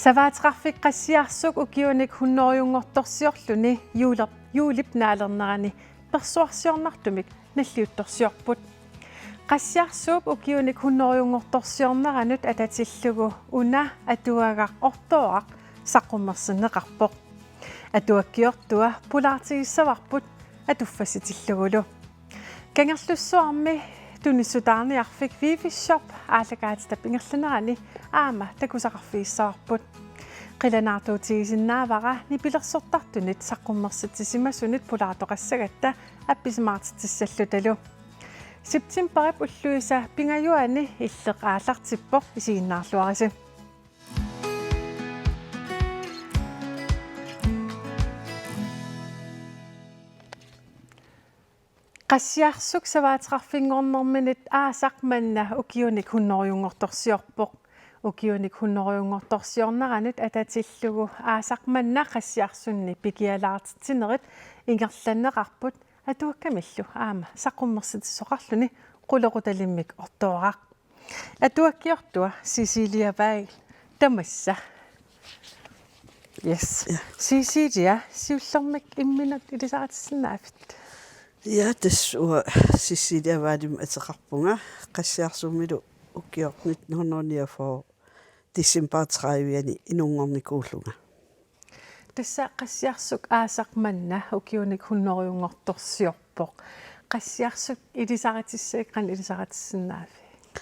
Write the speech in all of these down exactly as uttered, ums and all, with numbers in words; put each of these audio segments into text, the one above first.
Savaateqarfik Qassiarsuk ukiunik hunnorujunngortorsiorluni juulip, juulip naalernerani persuarsiornartumik nalliuttorsiorput. Qassiarsuup ukiunik hunnorujunngortorsiorneranut atatillugu una atuagaq ortooraq saqqummersinneqarpoq. Atuakkiortua pulaartigissavarput atuffassitillugulu. Kangerlussuarmi tunissutaarniarfik Vivi Shop aallakaatitap ingerlanerani aamma takusaqarfigissavarput. Qilanaartuutigisinnaavara nipilersortartunit saqqummersitsisimasunit pulaartoqassagatta appisimaartitsissallutalu. Septemberip ulluisa pingajuani Illeq aallartippoq, isiginnaarluarisi. Qassiarsuk savaateqarfinngornerminit aasaq manna ukiunik hunnorujunngortorsiorpoq. Ukiunik hunnorujunngortorsiorneranut atatillugu aasaq manna Qassiarsunni pikialaartitsinerit ingerlanneqarput atuakkamillu aamma saqqummersitsisoqarluni qulequtalimmik ortooraq. Atuakkiortua Cecilia Weil, tamassa. Yes. Ja. Cecilia, siullermik imminut ilisaritissinnaavit? Ja, tassa uanga Cecilia Weilimik ateqarpunga, Qassiarsummilu ukioq nitten hundrede niogfyrre december tredive-ani inunngornikuullunga. Tassa Qassiarsuk aasaq manna ukiunik hunnorujunngortorsiorpoq. Qassiarsuk ilisaritissagikkit qanoq ilisaritissinnaaviuk?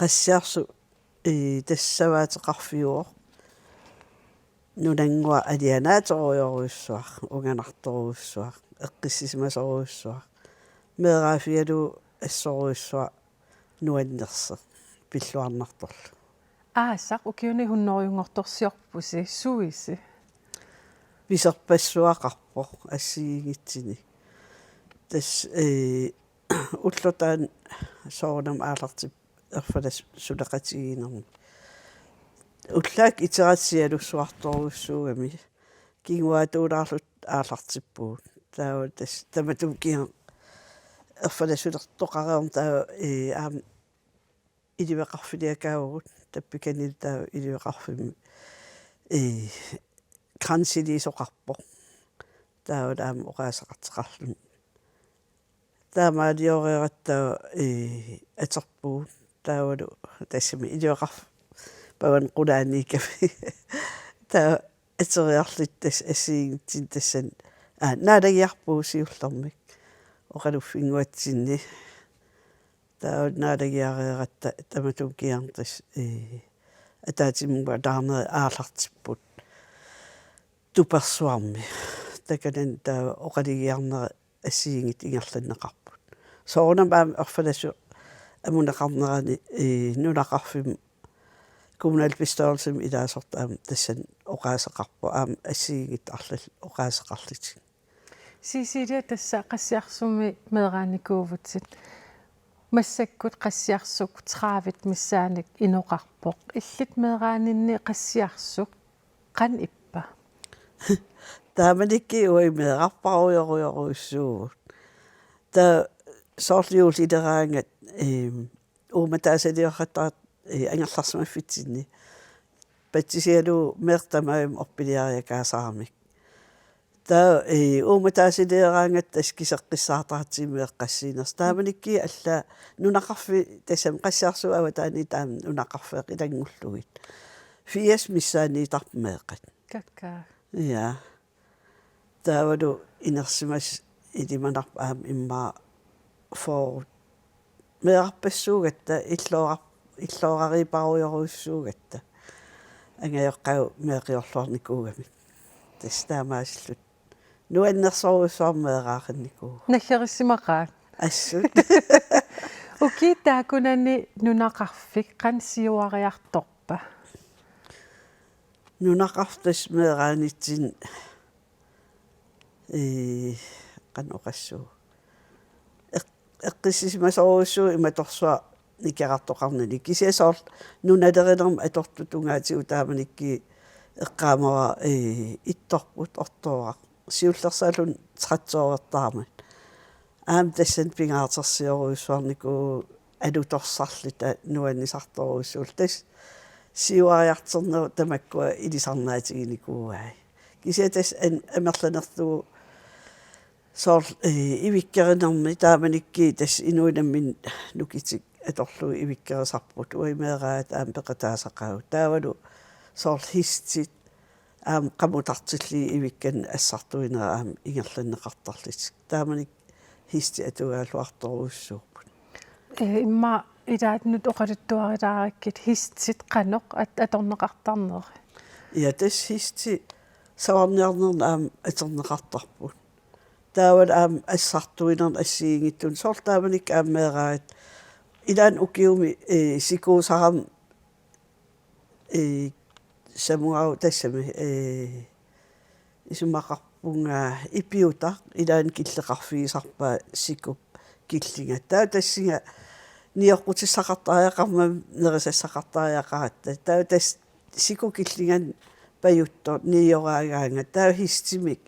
Qassiarsuk, ii, tassa savaateqarfiuvoq. Nunannguaq alianaatorujorujussuaq, unganartorujussuaq, eqqissisimasorujussuaq. Meeraaffigalugu assorujussuaq nuannersoq pilluarnartorlu. Aasaq ukiunik hunnorujunngortorsiorpusi, suisi? Piserpassuaqarpoq assigiinngitsuni. Tassa, ee, ulloq taanna soorunami aallartippoq erfalasuleqatigiinnermi. Ullaakkut iteratsialussuartorujussuugami. Kinguaattuulaarluta aallartippugut. Taava tassa tamatuma kingorna erfalasulertoqareermat taava, ee, aamma iliveqarfiliakaavugut, tappikanilu taava iliveqarfimmi, ee, kransilissoqarpoq. Taava aamma oqaaseqartoqarluni. Taamaalioreeratta, ee, atorpugut. Taavalu tassami iliveqarfik pavan qulaaniikkami. Taava ateriarluta tassa assigiinngitsunik tassani. Aa, naalagiarpugut siullermik oqaluffinnguatsinni. Taava naalagiareeratta tamatuma kingorna tassa, ee, ataatsimuugaluarnerit aallartipput Tupersuarmi. Takanani taava oqalugiarnerit assigiinngitsut ingerlanneqarput. Soorunami aamma erfalasup amuneqarnerani, ee, nunaqarfimmi kommunalbestyrelsimi ilaasortat aamma tassani oqaaseqarput, aamma assigiinngitsut arlallit oqaaseqarlutik. Cecilia, tassa Qassiarsummi meeraanikuuvutit. Massakkut Qassiarsuk tredive missaannik inoqarpoq. Illit meeraaninni Qassiarsuk qanoq ippa? Taamanikkut uagut meerarparujorujorujussuuvugut. Taava soorlu juullileraangat, eem, uummataasaliortarput, ee, angerlarsimaffitsinni. Patsisigalugu meeqqat tamarmik orpiliariakaasaramik. Taava, ee, uummataasalieraangatta tassa kiseqqissaartartut meeqqat assigiinnersut. Taamanikkut allaat nunaqarfik tassami Qassiarsuup avataaniit taama nunaqarfeeqqat ilanngullugit. Firs missaanniittarput meeqqat. Kakkaak. Ja. Taavalu inersimasut ilimanarput aamma immaqa fyrre. Meerarpassuugatta, illooraq-, illoorariparujorujussuugatta. Angajoqqaavut meeqqiorluarnikuugamik. Tassa taamaasilluta. Nuannersorujussuarmik meeraaqqinnikuuvoq. Naggarissimaqaaq. Assut. Ukiup taakkunani nunaqarfik qanoq siuariartorpa? Nunaqarfik tassa meeraanitsinni, ee, qanoq oqassuunga. Eq-, eqqissisimasorujussuuvoq imatorsuaq nikerartoqarnini. Kisianni soorlu nunalerinermut atortut tungaatigut taamanikkut eqqaamavara, ee, ittorput ortooraq. Siullersaalluni trettenertarmat. Aamma tassani pingaartorsiorujussuarnikuuvoq alutorsarluta nuannisartorujussuulluta. Tassa siuariartornerup tamakkua ilisarnaatiginikuuai. Kisianni tassa an-, amerlanerlugu soorlu, eh, ivikkerinermi taamanikkut tassa inuit namminneq nukitik atorlugit ivikkerisarput, uanga meeraat aamma peqataasaqaagut. Taavalu soorlu histit aamma qamutartillugit ivikkanik assartuinerat aamma ingerlanneqartarlutik. Taamanikkut histit atugaalluartorujussuupput. Eh, immaqa ilaatigut oqaluttuarilaarikkit histit qanoq at-, atorneqartarneri? Ja, tassa histit savarniarnerni aamma atorneqartarput. Taavalu aamma assartuinerni assigiinngitsunik. Soorlu taamanikkut aamma meeraat ilaanni ukiumi, eh, sikuusarami, eh, samugaru tassami, eh, isumaqarpunga ipiutaq ilaanni killeqarfigisarpaat sikup killinga. Taava tassunga nioqqutissaqartariaqarmat nerisassaqartariaqaratta. Taava tassa sikup killinganut pajuttoq nioraagaangat. Taava histimik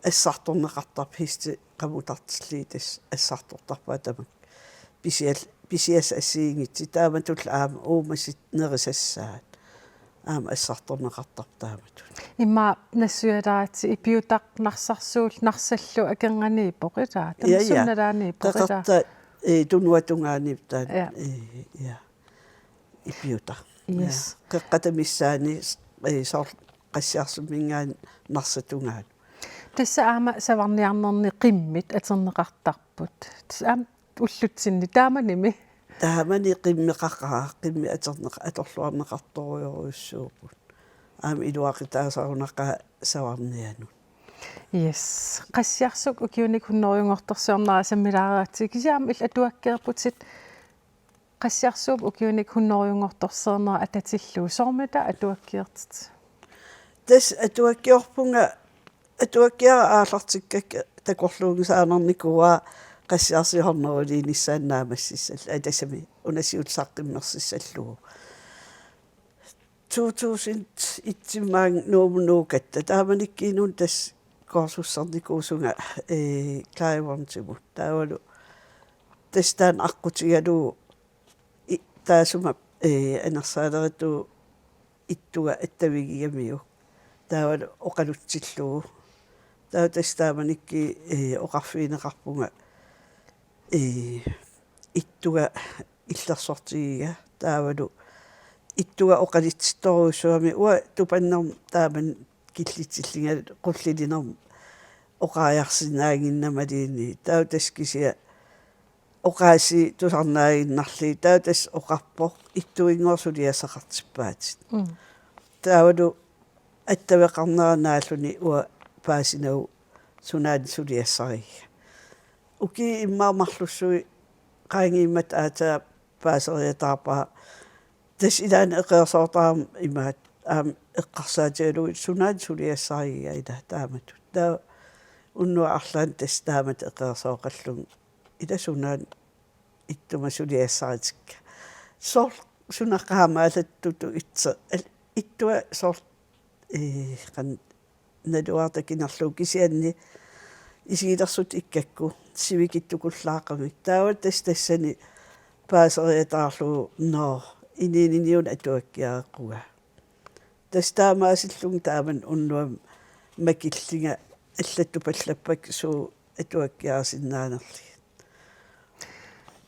assartorneqartarpoq, histit qamutartillugit tassa assartortarpaat tamakku. Pisial-, pisiassat assigiinngitsut taamatullu aamma uumasit nerisassaat. Aamma assartorneqartarpoq taamatut. Immaqa nassuialaaratsigu ipiutaq Narsarsuullu Narsarlu akornanniippoq ilaa? Ja, ja. Tamassunnalaaniippoq ilaa? Qeqertap, eh, tunuata tungaaniippoq taanna. Ja. Eh, ja. Ipiutaq. Yes. Ja. Qeqqata missaani, eh, soorlu Qassiarsumminngaanniit Narsap tungaanut. Tassa aamma savarniarnerni qimmit atorneqartarput. Tassa aamma ullutsinni taamanimi. Taamani qimmeqaqaaq, qimmit atorneq-, atorluarneqartorujorujussuupput. Aamma iluaqutaasarunaqaaq savarnianut. Yes. Qassiarsuk ukiunik hundredenngortorsiornera sammilaareeratsigit, kisianni aamma illit atuakkeerputit Qassiarsuup ukiunik hundredenngortorsiornera atatillugu. Soormita atuakkiortit? Tassa atuakkiorpunga, atuakkiara aallartikkakka takorluunngisaannarnikuuara Qassiarsuup hundredelinnissaanut naammassissallugu. Ai, tassami una siulleq saqqummersissallugu. To tusind et-imi aamma Nuummut nuukatta. Taamanikkuununa tassa kursussernikuusunga, eh, Clairvontimut. Taavalu tassa taanna aqqutigalugu i-, taassuma, eh, anersaalerittup ittuga attavigigamiuk. Taavalu oqalutsillugu. Taava tassa taamanikkut, eh, oqarfigineqarpunga, eh, ittuga illersortigiga. Taavalu ittuga oqalitsittorujussuugami, uanga tupannermik taamani killitsillinga qullilinermik oqariarsinnaannginnama malillugu. Taava tassa kisianni oqaasii tusarnaaginnarlugit. Taava tassa oqarpoq: Ittuinngooq suliassaqartippaatit. Mm. Taavalu attaveqarnera naalluni uanga paasinagu sunaana suliassarigiga. Ukiut immaqa marlussuit qaangiummata aatsaat paaseriataarpara. Tassa ilaanni eqeersoortarama imaattoq aamma eqqarsaatigalugu sunaana suliassarigiga ilaa taamatut. Taava unnuaq arlaanni tassa taamatut eqeersooqallunga ilaa sunaana ittuma suliassaritikka. Soorlu suna qaamaalattutut itse-, al-, ittua soorlu, eh, qan-, naluara takunerlugu kisianni isigilersutut ikkakku sivikitsukullaaqimmat. Taava tassa tassani paaseriataarlugu: Nå, inuunini una atuakkiareqqugaa. Tassa taamaasillunga taamani unnuami makillunga allattupallappakka suut atuakkiarisinnaanerlugit.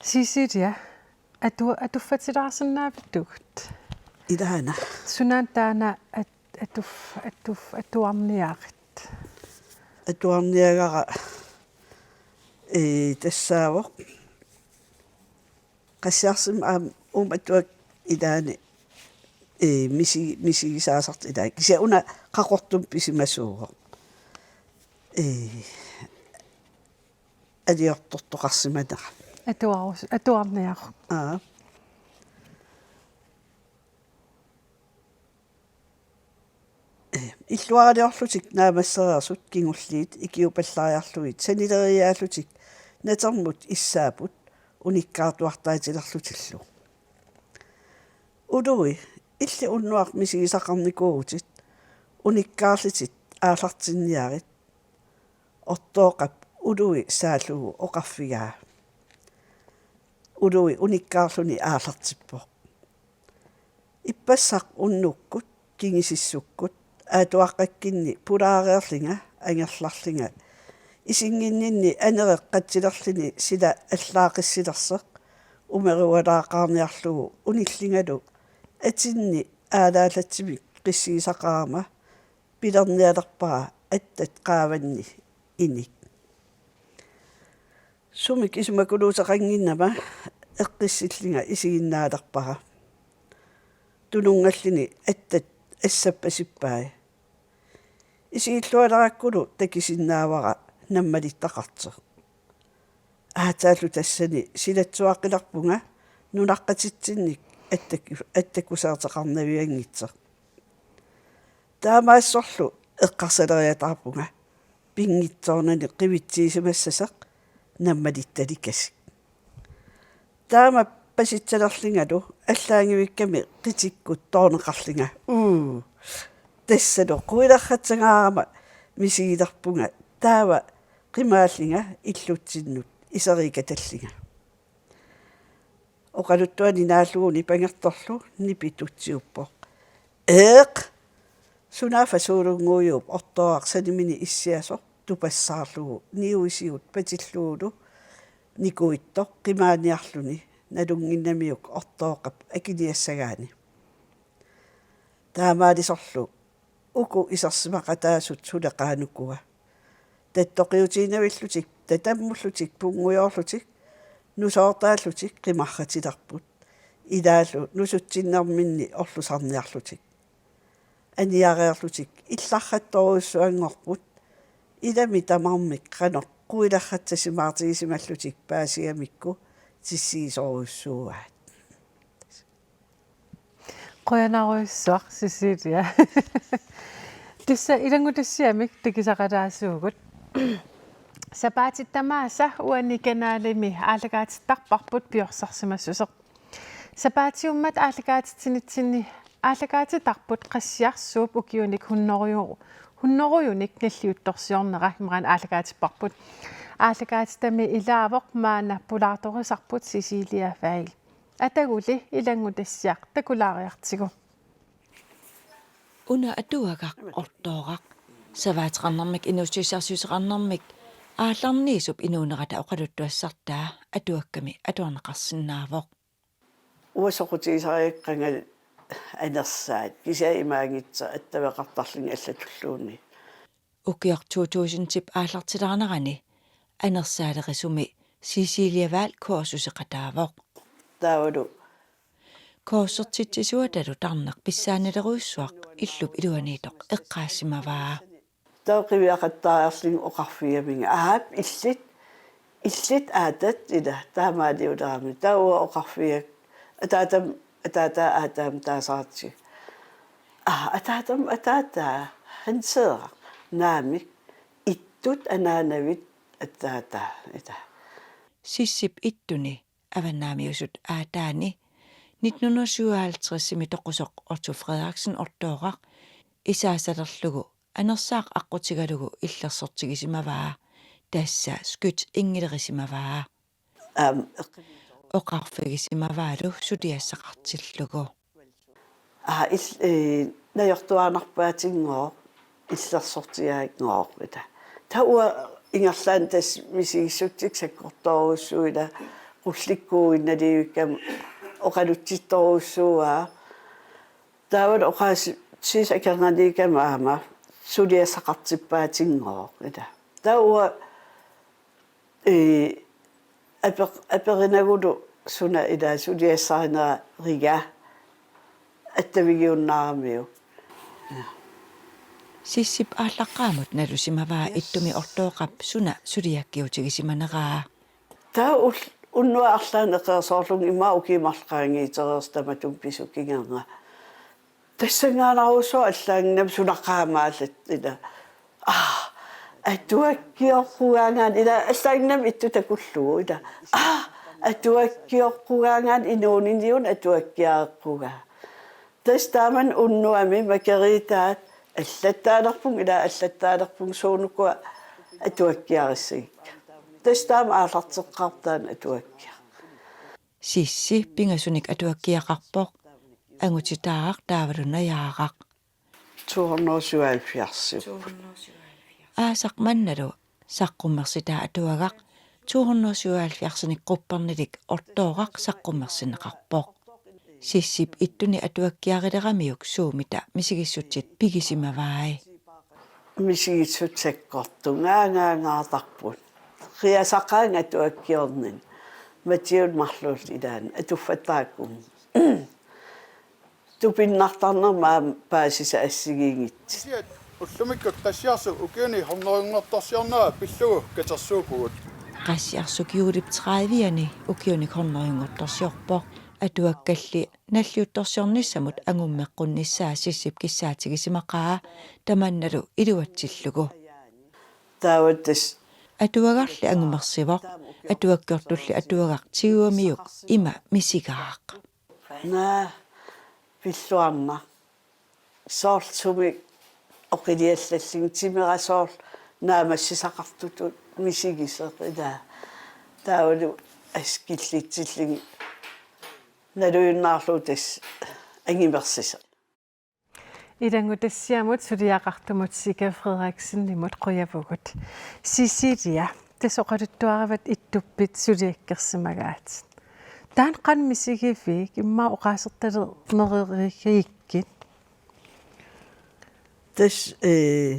Cecilia, atu-, atuffatilaarsinnaavittugut? Ilaana. Sunaana taanna at-, atuff-, atuff-, atuarniarit? Atuarniagara, ee, tassaavoq Qassiarsummi aamma uuma atuakkat ilaanni, ee, misi-, misigisaasartut ilaat. Kisianni una Qaqortumi pisimasuuvoq. Ee, aliortortoqarsimanera. Atuarus-, atuarniaruk. Aa. Ee, illuaraliorlutik naammassereersut kingulliit ikiupallariarlugit sanileriiaallutik natermut issaapput unikkaartuartaatilerlutillu. Ului, illit unnuaq misigisaqarnikuuvutit, unikkaarlutit aallartinniarit. Ortooqap Ului saallugu oqarfigaa. Ului unikkaarluni aallartippoq. Ippassaq unnukkut kingisissukkut aatuaqqakkinni pulaareerlunga angerlarlunga isinnginninni anereqqatsilerluni sila allaaqissilersoq umerualaaqaarniarlugu unillungalu atinni aalaallatsumik qissiisaqarama pilernialerpara attat qaavanni inik. Sumik isumakuluuteqannginnama eqqissillunga isiginnaalerpara. Tununngalluni attat assappasippai. Isigillualerakkulu takusinnaavara nammalittaqartoq. Aataallu tassani silatsuaqqilerpunga nunaqqatitsinnik attaku-, attakuseerteqarnavianngitsoq. Taamaassorlu eqqarsaleriataarpunga pinngitsoornani qivitsiisimassasoq nammalittalikasik. Taama pasitsalerlungalu allaanngivikkami qitikkut toorneqarlunga. Uu. Tassalu quilerratsangaarama misigilerpunga taava qimaallunga illutsinnut iseriikatallunga. Oqaluttuani naallugu nipangertorlu nipi tutsiuppoq. Eeq! Sunaaffa Suulunnguujuup ortooraq sanimini issiasoq tupassaarlugu niuisigut patillugulu nikuittoq qimaaniarluni nalunnginnamiuk ortooqap akiniassagaani. Taamaalisorlu uku isersimaqataasut suleqaanukua. Tattoqiutiinnavillutik, tatammullutik, punngujoorlutik, nusoortaallutik qimarratilerput. Ilaallu nusutsinnerminni orlusarniarlutik. Aniareerlutik illarrattorujussuanngorput. Ilami tamarmik qanoq quilerratsasimaartigisimallutik paasigamikku tissiisorujussuuaat. Qujanarujussuaq, Cecilia. Tassa ilanngutassiamik takusaqalaasuugut. Sapaatit tamaasa uani kanalimi aallakaatittarparput piorsarsimassuseq. Sapaatiummat aallakaatitsinitsinni aallakaatitarput qassiarsuup ukiunik hunnoruju-, hunnorujunik nalliuttorsiornera immaqa aallakaatipparput. Aallakaatitami ilaavoq maanna pulaartorisarput Cecilia Vahl. Ataguli ilanngutassiaq takulaariartigu. Una atuagaq ortooraq. Savaateqarnermik inuussutissarsiuteqarnermik aallarniisup inuunerata oqaluttuassartaa atuakkami atuarneqarsinnaavoq. Uanga soqutigisarigakkit qangali anersaat, kisianni imaanngitsoq attaveqartarluni allatulluunniit. Ukioq to tusindip aallartilaanerani anersaalerisumi Cecilia Vahl kursuseqataavoq. Taavalu kursertitsisuatalu tarneq pissaanilerujussuaq illup iluaniittoq eqqaassimavaa. Taava qiviaqattaariarlunga oqarfigaminga: Aap, illit, illit aatat, ila, taamaaliulerami. Taava uanga oqarfigakku: Ataatam, ataataa aataamik taasaratsigu. Aa, ataatam, ataataa, Hanseeraq. Naamik, ittut anaanavit ataataa, ila. Sissip ittuni avannaamiusut aataani nitten hundrede syvoghalvtredsimi toqusoq Otto Frederiksen ortooraq isaasalerlugu anersaaq aqqutigalugu illersortigisimavaa, tassa skyt inngilersimavaa. Aam, eq- Oqarfigisimavaalu suliassaqartillugu. Aa, il-, ee, najortuaannarpaatinngooq, illersortigaanngooq, ila. Taava uanga ingerlaannaq tassa misigissutsikka sakkortoorujussuuvoq, ila, qullikkuuinnalivikkama oqalutsittorujussuuaa. Taavalu oqaasii akornanniikkama aamma suliassaqartippaatinngooq, ila. Taava uanga, ee, apeq-, aperinagulu suna, ila, suliassarinerariga attavigiunnaaramiuk. Sissip aallaqqaamut nalusimavaa ittumi ortoorap suna suliakkiutigisimaneraa. Taava ul-, unnuaq arlaannik eqeersoorlunga, immaqa ukiut marluk qaangiutereersut tamatuma pisut kingorna. Tassanngaannarujussuaq allaanngimmat suna qaamaallattut, ila. Aa, atuakkiorpugaangaanniit, ila, allaanngimmat ittut takullugu, ila. Aa, atuakkiorpugaangaanniit, inuuniniuna atuakkiareqqugaa. Tassa taamani unnuami Margaretaat allattaalerpunga, ila, allattaalerpunga suunukua atuakkiarissagikka. Tassa taama aallarteqqaartoq taanna atuakkiaq. Sissi pingasunik atuakkiaqarpoq. angutitaaraq taavalu najaaraq. To hundrede og syvoghalvfjerds. Aasaq mannalu saqqummersitaa atuagaq to hundrede og syvoghalvfjerds-inik quppernilik ortooraq saqqummersinneqarpoq. Sissip ittuni atuakkiarileramiuk Suumita misigissutsit pigisimavai. Misigissutsit sakkortungaangaangaartarput. Qiasaqaanga atuakkiornini. Matiun marluullu ilaanni atuffattaakkunnga. Tupinnartarnerma aamma paasisa assigiinngitsoq. Kisianni ullumikkut qassiarsuk ukiuni hundredenngortorsiornera pillugu katersuuppugut. Qassiarsuk juulip tredive-ani ukiunik hundredenngortorsiorpoq. Atuakkalli nalliuttorsiornissamut angummeqqunnissaa Sissip kissaatigisimaqaa, tamannalu iluatsillugu. Taava tassa atuagarli angumersivoq, atuakkiortulli atuagaq tigugamiuk ima misigaaq. Naa, pilluarnaq. Soorlu sumik oqiliallallugit timera soorlu naammassisaqartutut misigisoq ilaa. Taavalu askillitsillugit nalujunnaarlugu tassa angumersisoq. Ilanngutassiamut suliaqartumut Sika Frederiksenimut qujavugut. Cecilia, tassa oqaluttuaravat ittuppit suliakkersimagaatit. Taanna qanoq misigiviuk, immaqa oqaasertalernereerigikkit? Tassa, ee,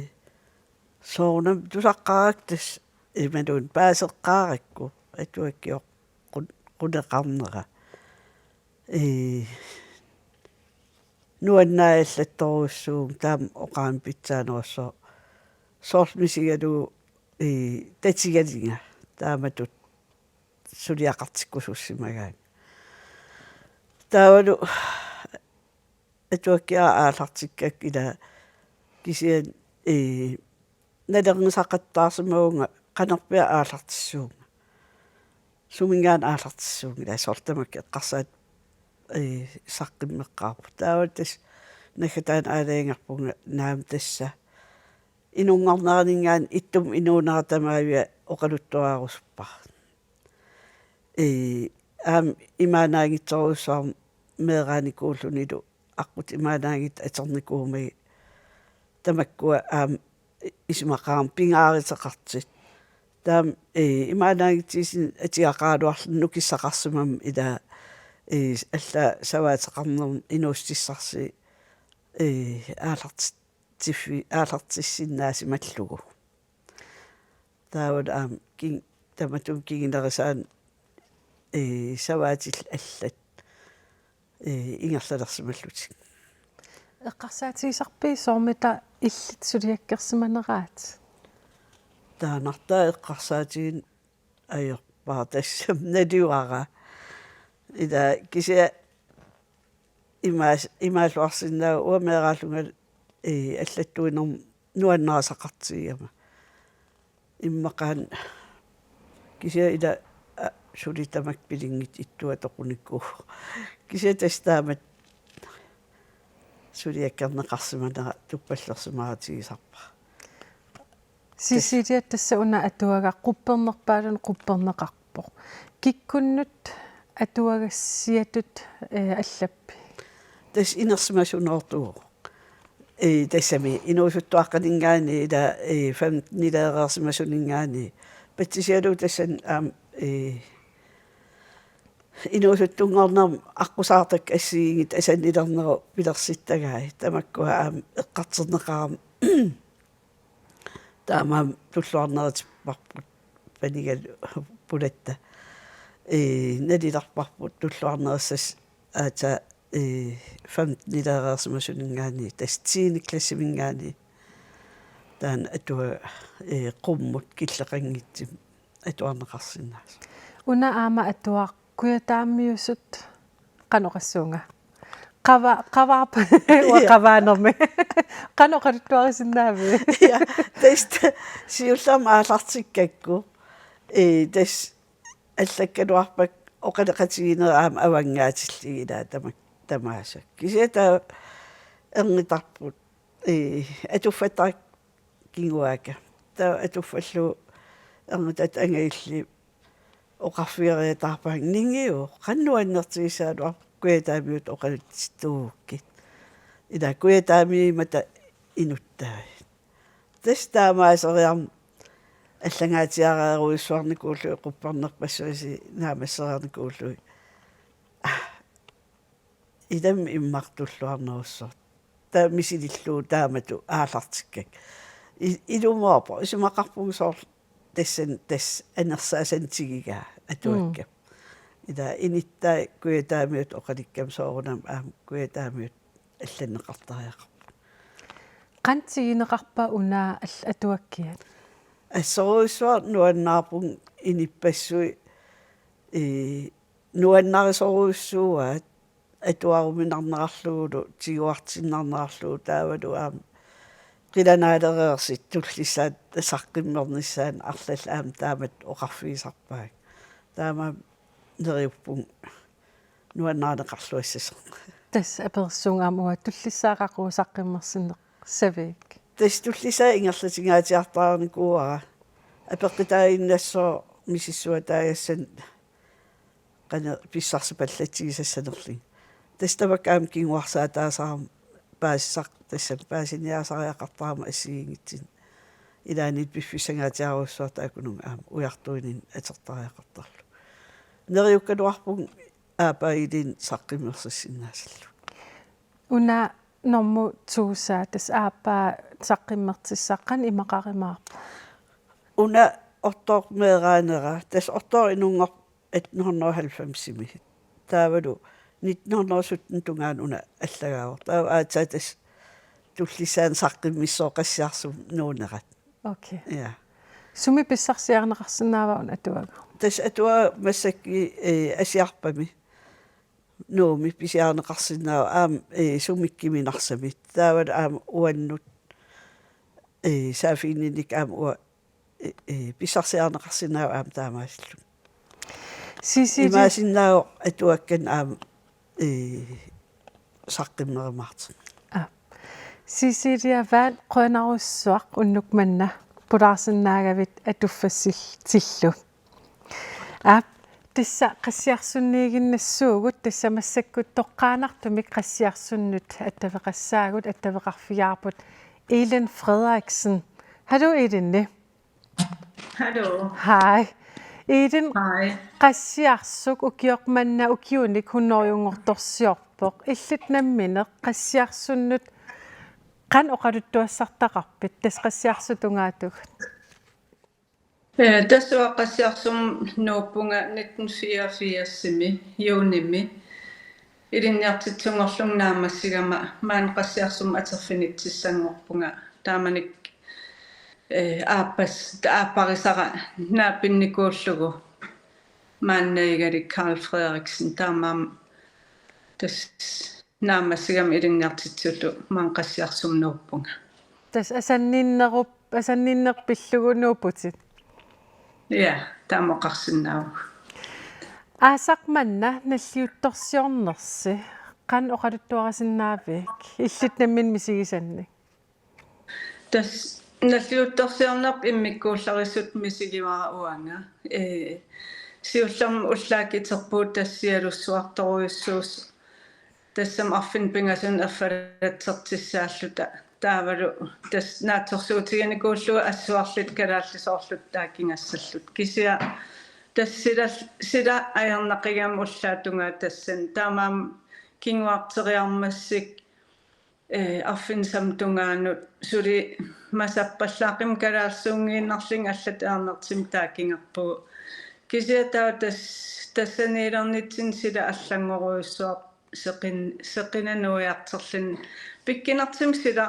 soorunami tusaqqaarakku tassa imaluunniit paaseqqaarakku atuakkior-, qun-, quneqarnera. Ee, nuannaagallattorujussuuvunga taama oqaramik pitsaanerussaaq. Soorlu misigalugu, ee, tatigalugu taamatut suliaqartikkusussimagaanga. Taavalu atuakkiaraq aallartikkakku ilaa kisianni, ee, nalerngisaqattaarsimavunga qanorpiaq aallartissuunga. Suminngaanniit aallartissuunga ilaa soorlu tamakku eqqarsaat, ee, saqqummeqqaarput. Taava tassa naggataani aalajangerpunga naamik tassa inunngorneraninngaanniit ittumik inuunera tamaavia oqaluttuarusuppara. Ee, aamma imaannaanngitsorujussuarmik meeraanikuullunilu aqqut imaannaanngitsut atornikuumagit tamakkua aamma isumaqarama pingaaruteqartut. Taama, ee, imaannaanngitsuusineq atugaqaraluarluni nukissaqarsimammat ilaa, ee, allaat savaateqarnermut inuussutissarsi, ee, aallarti-, tiffi-, aallartissinnaasimallugu. Taavalu aamma king-, tamatuma kingunerisaanik, ee, savaatillit allat, ee, ingerlalersimallutik. Eqqarsaatigisarpit soormita illit suliakkersimaneraat? Taannartaa eqqarsaatigineq ajorpara tassami naluara. Ilaa kisianni imaas-, imaalluarsinnaavoq uanga meeraallungalu, ee, allattuinermut nuannarisaqartigigama. Immaqaana kisianni ilaa, aa, suli tamakku pilinngitsut ittuat toqunikuuvoq. Kisianni tassa taamatut suliakkerneqarsimanera tuppallersimaarutigisarpara. Cecilia, tassa una atuagaq quppernerpaalunneq qupperneqarpoq. Kikkunnut atuagassiatut, ee, allappit? Tassa inersimasunoortuuvoq. Ee, tassami inuusuttuaqqaninngaanniit ilaa, ee, femtenileereersimasuninngaanniit. Patsisigalugu tassani aamma, ee, inuusuttunngornermi aqqusaartakkat assigiinngitsut asannilernerup pilersittagai. Tamakkua aamma eqqartorneqarami. Taamaammat tulluarnerutipparput panigalugu pulatta. Ee, nalilerparput tulluarnerussasoq aatsaat, ee, femtenileereersimasuninngaanniit, tassa tiende klassiminngaanniit. Taanna atuagaq, ee, qummut killeqanngitsumik atuarneqarsinnaasoq. Una aamma atuagaq Kujataamiusut qanoq oqassuunga? Qava-, qavaarpa-, uanga Ja. Qavaanermi. Qanoq oqaluttuarisinnaaviuk? Ja, tassa siullermik aallartikkakku. Ee, tassa allakkaluarpakka oqaloqatigiinnerat aamma avanngaatillugit ilaa tama-, tamaasa. Kisianni taava ernutarput, ee, atuffattarakku kinguaakka. Taava atuffallugu ernutatta angajulliup oqarfigeriataarpaannga: Ningiu, qanoq nuannertigissagaluarpit Kujataamiut oqalutsittuugukkit. Ila kujataamiummata inuttavit. Tassa taamaaseriarmat allangaatsiareerujussuarnikuullugit quppernerpassuit naammasseriarnikuullugit. Ilami immaqa tulluarnerussaaq. Taava misilillugu taamatut aallartikkakka. I-, ilumoorpoq, isumaqarpunga soorlu tassani, tassa anersaasannik tigigaa atuakkap. Mm. Ila inuttai kujataamiut oqalukkama soorunami aamma kujataamiut allanneqartariaqarput. Qanoq tiguneqarpa una al-, atuakkiat? Assorujussuaq nuannaarpunga inuppassuit, ii, nuannarisorujussuuaat atuaruminarnerarlugulu, tiguartinnarnerarlugu taavalu aamma qilanaalereersut tullissaat saqqummernissaannut arlallit aamma taamatut oqarfigisarpaat. Taamaammat neriuppunga nuannarineqarluassasoq. Tassa aperissuunga aamma uanga tullissaa qaqugu saqqummersinneq saviuk? Tassa tullissaa ingerlatingaatsiartariarnikuuara. Apeqqutaaginnassaaq misissuataagassanut qanoq pissarsipallatsigisassanerlunga. Tassa tamakku aamma kinguarsaataasarami paasisaq-, tassami paasiniaasariaqartarama assigiinngitsunik. Ilaanni piffissangaatsiarujussuaq taakkununnga aamma ujartuininni atortariaqartarlugu. Neriukkaluarpunga aappaa ilinni saqqummersissinnaassallugu. Una normu tuusaa, tassa aappaa saqqummertussaq qanoq imaqarumaarpa? Una ortoq meeraanera, tassa ortoq inunngorpoq atten hundrede og halvfemsimi. Taavalu nitten hundrede og sytten tungaanut una allagaavoq. Taava aatsaat tassa tullissaani saqqummissoq Qassiarsumut nuunerat. Okay. Ja. Sumi pissarsiarineqarsinnaava una atuagaq? Tassa atuagaq massakkut, eh, Asiarpami. Nuummi pisiarineqarsinnaavoq aamma, eh, sumikkut Minarsami. Taavalu aamma uannut, eh, saaffiginninnikkut aamma uanga, eh, eh, pissarsiarineqarsinnaavoq aamma taamaasillugu. Cecilie. Imaassinnaavoq atuakkanik aamma, eh, saqqummerumaartoq. Aa. Cecilia Wahl, qujanarsuaq unnuk manna pulaarsinnaagavit atuffassillu. Aap, tassa Qassiarsunniiginnassuugut, tassa massakkut toqqaannartumik Qassiarsunnut attaveqassaagut, attaveqarfigaarput Elin Frederiksen. Hallo Elin. Hallo. Hej. Elin, hej. Qassiarsuk ukioq manna ukiunik hundrede-nngortorsiorpoq. Illit nammineq Qassiarsunnut qanoq oqaluttuassartaqarpit, tassa Qassiarsuk tungaatigut? Eh, tassa uanga Qassiarsumut nuuppunga nitten fireogfirsimi juunimi. Ilinniartitsisunngorlunga naammassigama maani Qassiarsummi atorfinitsissanngorpunga. Taamanikkut, eh, aappas-, aapparisara naapinnikuullugu maannagalik Karl Frederiksen, taamaammat tassa naammassigama ilinniartitsisutut maani Qassiarsumut nuuppunga. Tassa asanninnerup-, asanninneq pillugu nuupputit? Ja, taama oqarsinnaavugut. Aasaq manna nalliuttorsiornersi, qanoq oqaluttuarisinnaavigit illit nammineq misigisannik? Tassa nalliuttorsiornerput immikkuullarissutut misigivara uanga. Ee, siullermik ullaakkut iterpugut tassa sialussuartorujussuusoq. Tassami arfineq-pingasunut erfalatsertussaalluta. Taavalu tassa naatsorsuutiginikuullugu assuarluta kalaallisoorluta taakigassalluta. Kisianni tassa sila, sila ajornaqigami ullaap tungaa tassani. Taamaammat kinguarteriarmassuk, eh, arfineq-samip tungaanut suli masappallaaqimmat kalaallisuunngiinnarlunga allatut ajornartumik taakigarpugut. Kisianni taava tas-, tassaniilernitsinni sila allanngorujussuarpoq seqin-, seqineq nuiartorluni. Pikkunartumik sila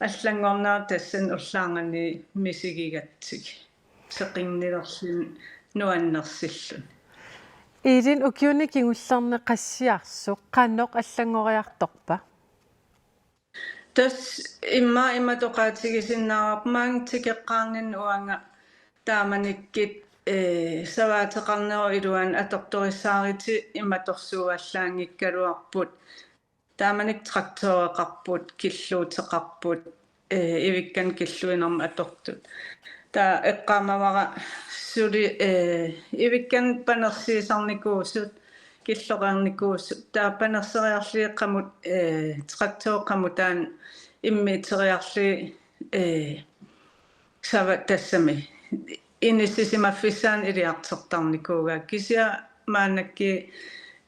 allanngornera tassani ullaarnani misigigatsigu. Seqinnilerluni nuannersilluni. Elin, ukiuni kingullerni Qassiarsuk qanoq allanngoriartorpa? Tassa immaqa imatut oqaatigisinnaavarput, maanga tikeqqaarninni uanga taamanikkut, eh, savaateqarnerup iluani atortorissaarutit imatorsuuallaanngikkaluarput. Taamanikkut traktoreqarput, killuuteqarput, eh, ivikkanik killuinermik atortut. Taava eqqaamavara suli, eh, ivikkanik panersiisarnikuusut killoreernikuusoq, taava panerseriarlugit qamut-, eh, traktori qamutaani immiuteriarlugit, eh, sava tassami inissisimaffissaani iliartortarnikuugaat. Kisianni maannakkut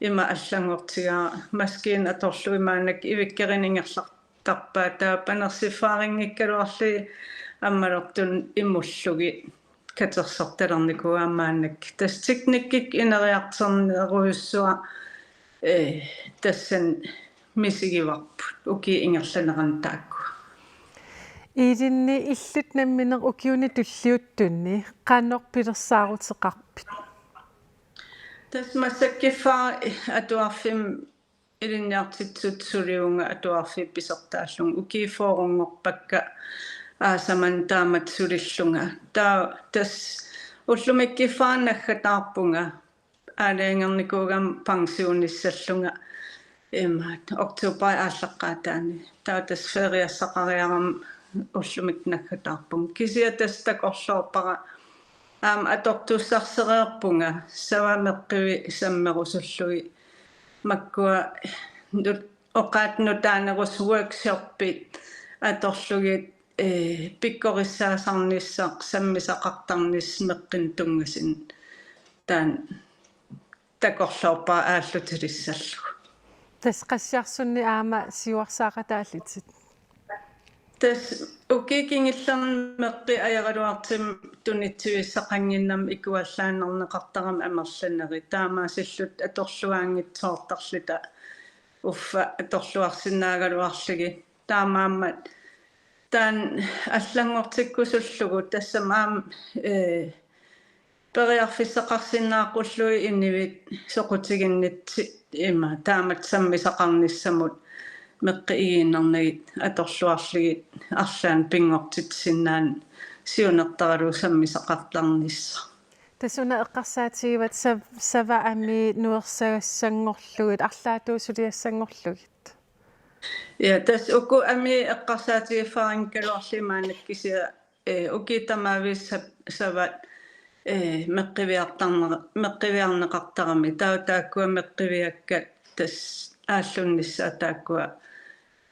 ima allanngortigaara, maskiinat atorlugit maannakkut ivikkerineq ingerlattarpaat, taava panersiffaarinngikkaluarlugit ammalortunik imullugit katersortalernikuugaat maannakkut. Tassa teknikkikkut ineriartornerujussuaq, eh, tassani misigivarput ukiup ingerlanerani taakkua. Ilinni, illit nammineq ukiuni tulliuttunni qanoq pilersaaruteqarpit? Tassa massakkuffaa atuarfimmi ilinniartitsisutut suliuvunga atuarfiup pisortaallunga, ukiut fyrrenngorpakka aasaq manna taamatut sulillunga. Taava tassa ullumikkuffaa naggataarpunga, aalajangernikuugama pensionissallunga imaattoq oktoberip aallaqqaataani. Taava tassa feriassaqariarama ullumikkut naggataarpunga. Kisianni tassa takorloorpara aamma atortussarsereerpunga, sava meqqivik sammerusullugit, makkua nut-, oqaatsit nutaanerusut workshoppit atorlugit, eh, pikkorissaasarnissaq, sammisaqartarnissaq meqqinnut tunngasunut. Taanna takorloorpara aallutilissallugu. Tassa qassiarsunni aamma siuarsaaqataallutit? Tassa ukiut kingullerni meqqit ajoraluartumik tunitsivissaqannginnami ikuallaannarneqartarami amerlanerit. Taamaasilluta atorluaanngitsoortarluta uffa atorluarsinnaagaluarlugit. Taamaammat taanna allanngortikkusullugu tassami aamma, eh, periarfissaqarsinnaaqqullugu inuit soqutiginnitsinni ima taamatut sammisaqarnissamut meqqit igiinnarnagit atorluarlugit arlaannik pinngortitsisinnaaneq siunertaralugu sammisaqartarnissaq. Tassa una eqqarsaatigivat sav-, sava amii nuersagassanngorlugit, arlaatigut suliassanngorlugit. Ja, tassa uku amii eqqarsaatigiffaanngikkaluarlugit maannakkut kisianni, eh, ukiut tamaviisa sa-, savat, eh, meqqiviartarne-, meqqiviarneqartarami. Taava taakkua meqqiviakkat tassa aallunnissaat taakkua,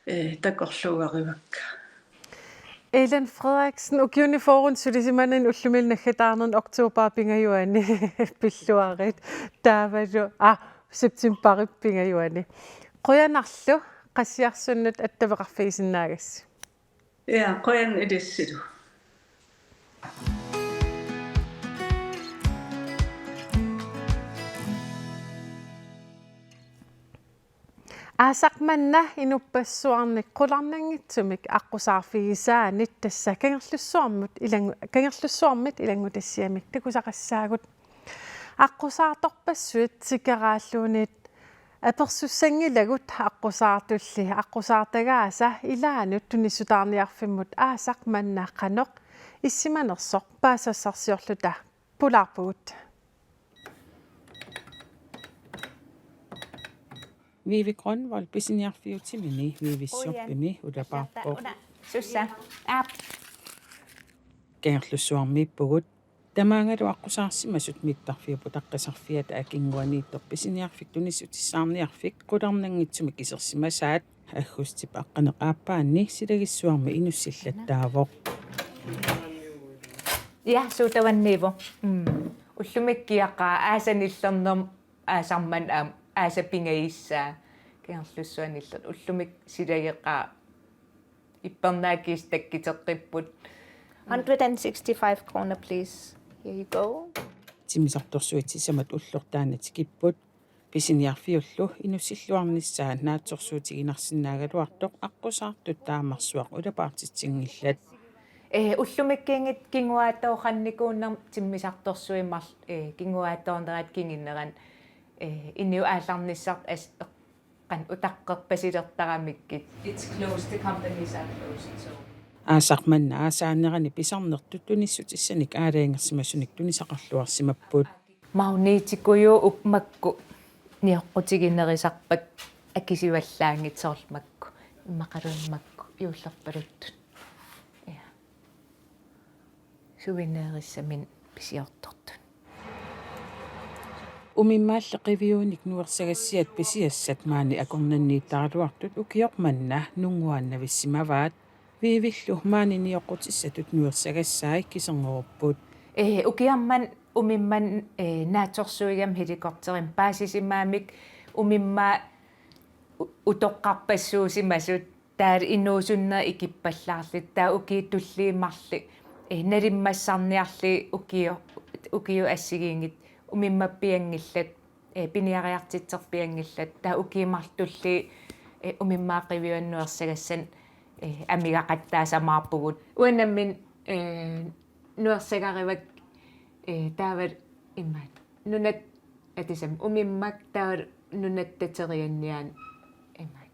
eh, takorluugarivakka. Ellen Frederiksen, ukiuni fyrreni sulisimanani ullumi naggataarnerni oktoberip pingajuani pilluarit. Taavalu, ah, septemberip pingajuani. Qujanarlu qassiarsunnut attaveqarfigisinnaagassi. Ja, qujan ilissilu. Aasaq manna inuppassuarnik qularnanngitsumik aqqusaarfigisaanit tassa Kangerlussuarmut ilangu-, Kangerlussuarmit ilanngutassiamik takusaqassaagut. Aqqusaartorpassuit tikeraalluunniit apersussanngilagut aqqusaartulli aqqusaartagaasa ilaannut tunissutaarniarfimmut aasaq manna qanoq issimanersoq paasisassarsiorluta pulaarpugut. Vivi Grønvold pisiniarfiutimini Vivi Qujan. Shoppimi ulapaarpoq. Una, sussa. Aap. Kangerlussuarmiippugut. Tamaangalu aqqusaarsimasut mittarfiup utaqqisarfiata akinnguaniittoq pisiniarfik tunissutissaarniarfik qularnanngitsumik isersimasaat aggustip aqqaneq aappaanni Silagissuarmi inussillattaavoq. Ja, suutavanniivo. Mm. Ullumi kiaqaa aasaq nillernermi aasaq manna aamma aasaq pingajussaa. Kangerlussuaq nillerneq. Ullumi silageqaa ippernaakkiisut takkutteqqipput. Hundred and sixty-five kroner, please. Here you go. Timmisartorsuit sisamat ulloq taanna tikipput. Pisiniarfiullu inussilluarnissaa naatsorsuutiginarsinnaagaluartoq aqqusaartut taamarsuaq ulapaartitsinngillat. Eh, ullumikkuunngitsoq kinguaattooqannikuunermi timmisartorsuit mar-, eh, kinguaattoornerat kingunerani, eh, inuit aallarnissartik as-, qanoq utaqqerpasilertaramikkit. It's closed, the companies are closed, so. Aasaq manna aasaanerani pisarnertut tunissutissanik aalajangersimasunik tunisaqarluarsimapput. Magnetikkujuuvoq makku nioqqutiginerusarpakka akisuallaanngitsoq soorlu makku. Immaqaluunniit makku juullerpaluttut. Ja. Souvenirissaminnut pisiortortut. Umimmaalli qiviunik nuersagassiat pisiassat maani akornanniittaraluartut ukioq manna nunnguannavissimavaat. Viivillu maani nioqqutissatut nuersagassai kiserngorput. Ee, ukiarman umimman, ee, naatsorsuigami helikopterimik paasisimagamik umimma u-, utoqqarpassuusimasut, taava inuusunnerit ikippallaarlugit, taava ukiut tulliit marluk, ee, nalimmassarniarlugit ukio-, ukiut assigiinngitsut umimmappianngillat, ee, piniariartitserpianngillat, taava ukiut marluk tulliit, ee, umimmaat qiviunik nuersagassanik, ee, amigaqattaassamaarpugut. Uanga nammineq, ee, nuersagarivakka, ee, taava imaat. Nunat atisam umimmak taava nunatta terianniaani imaat.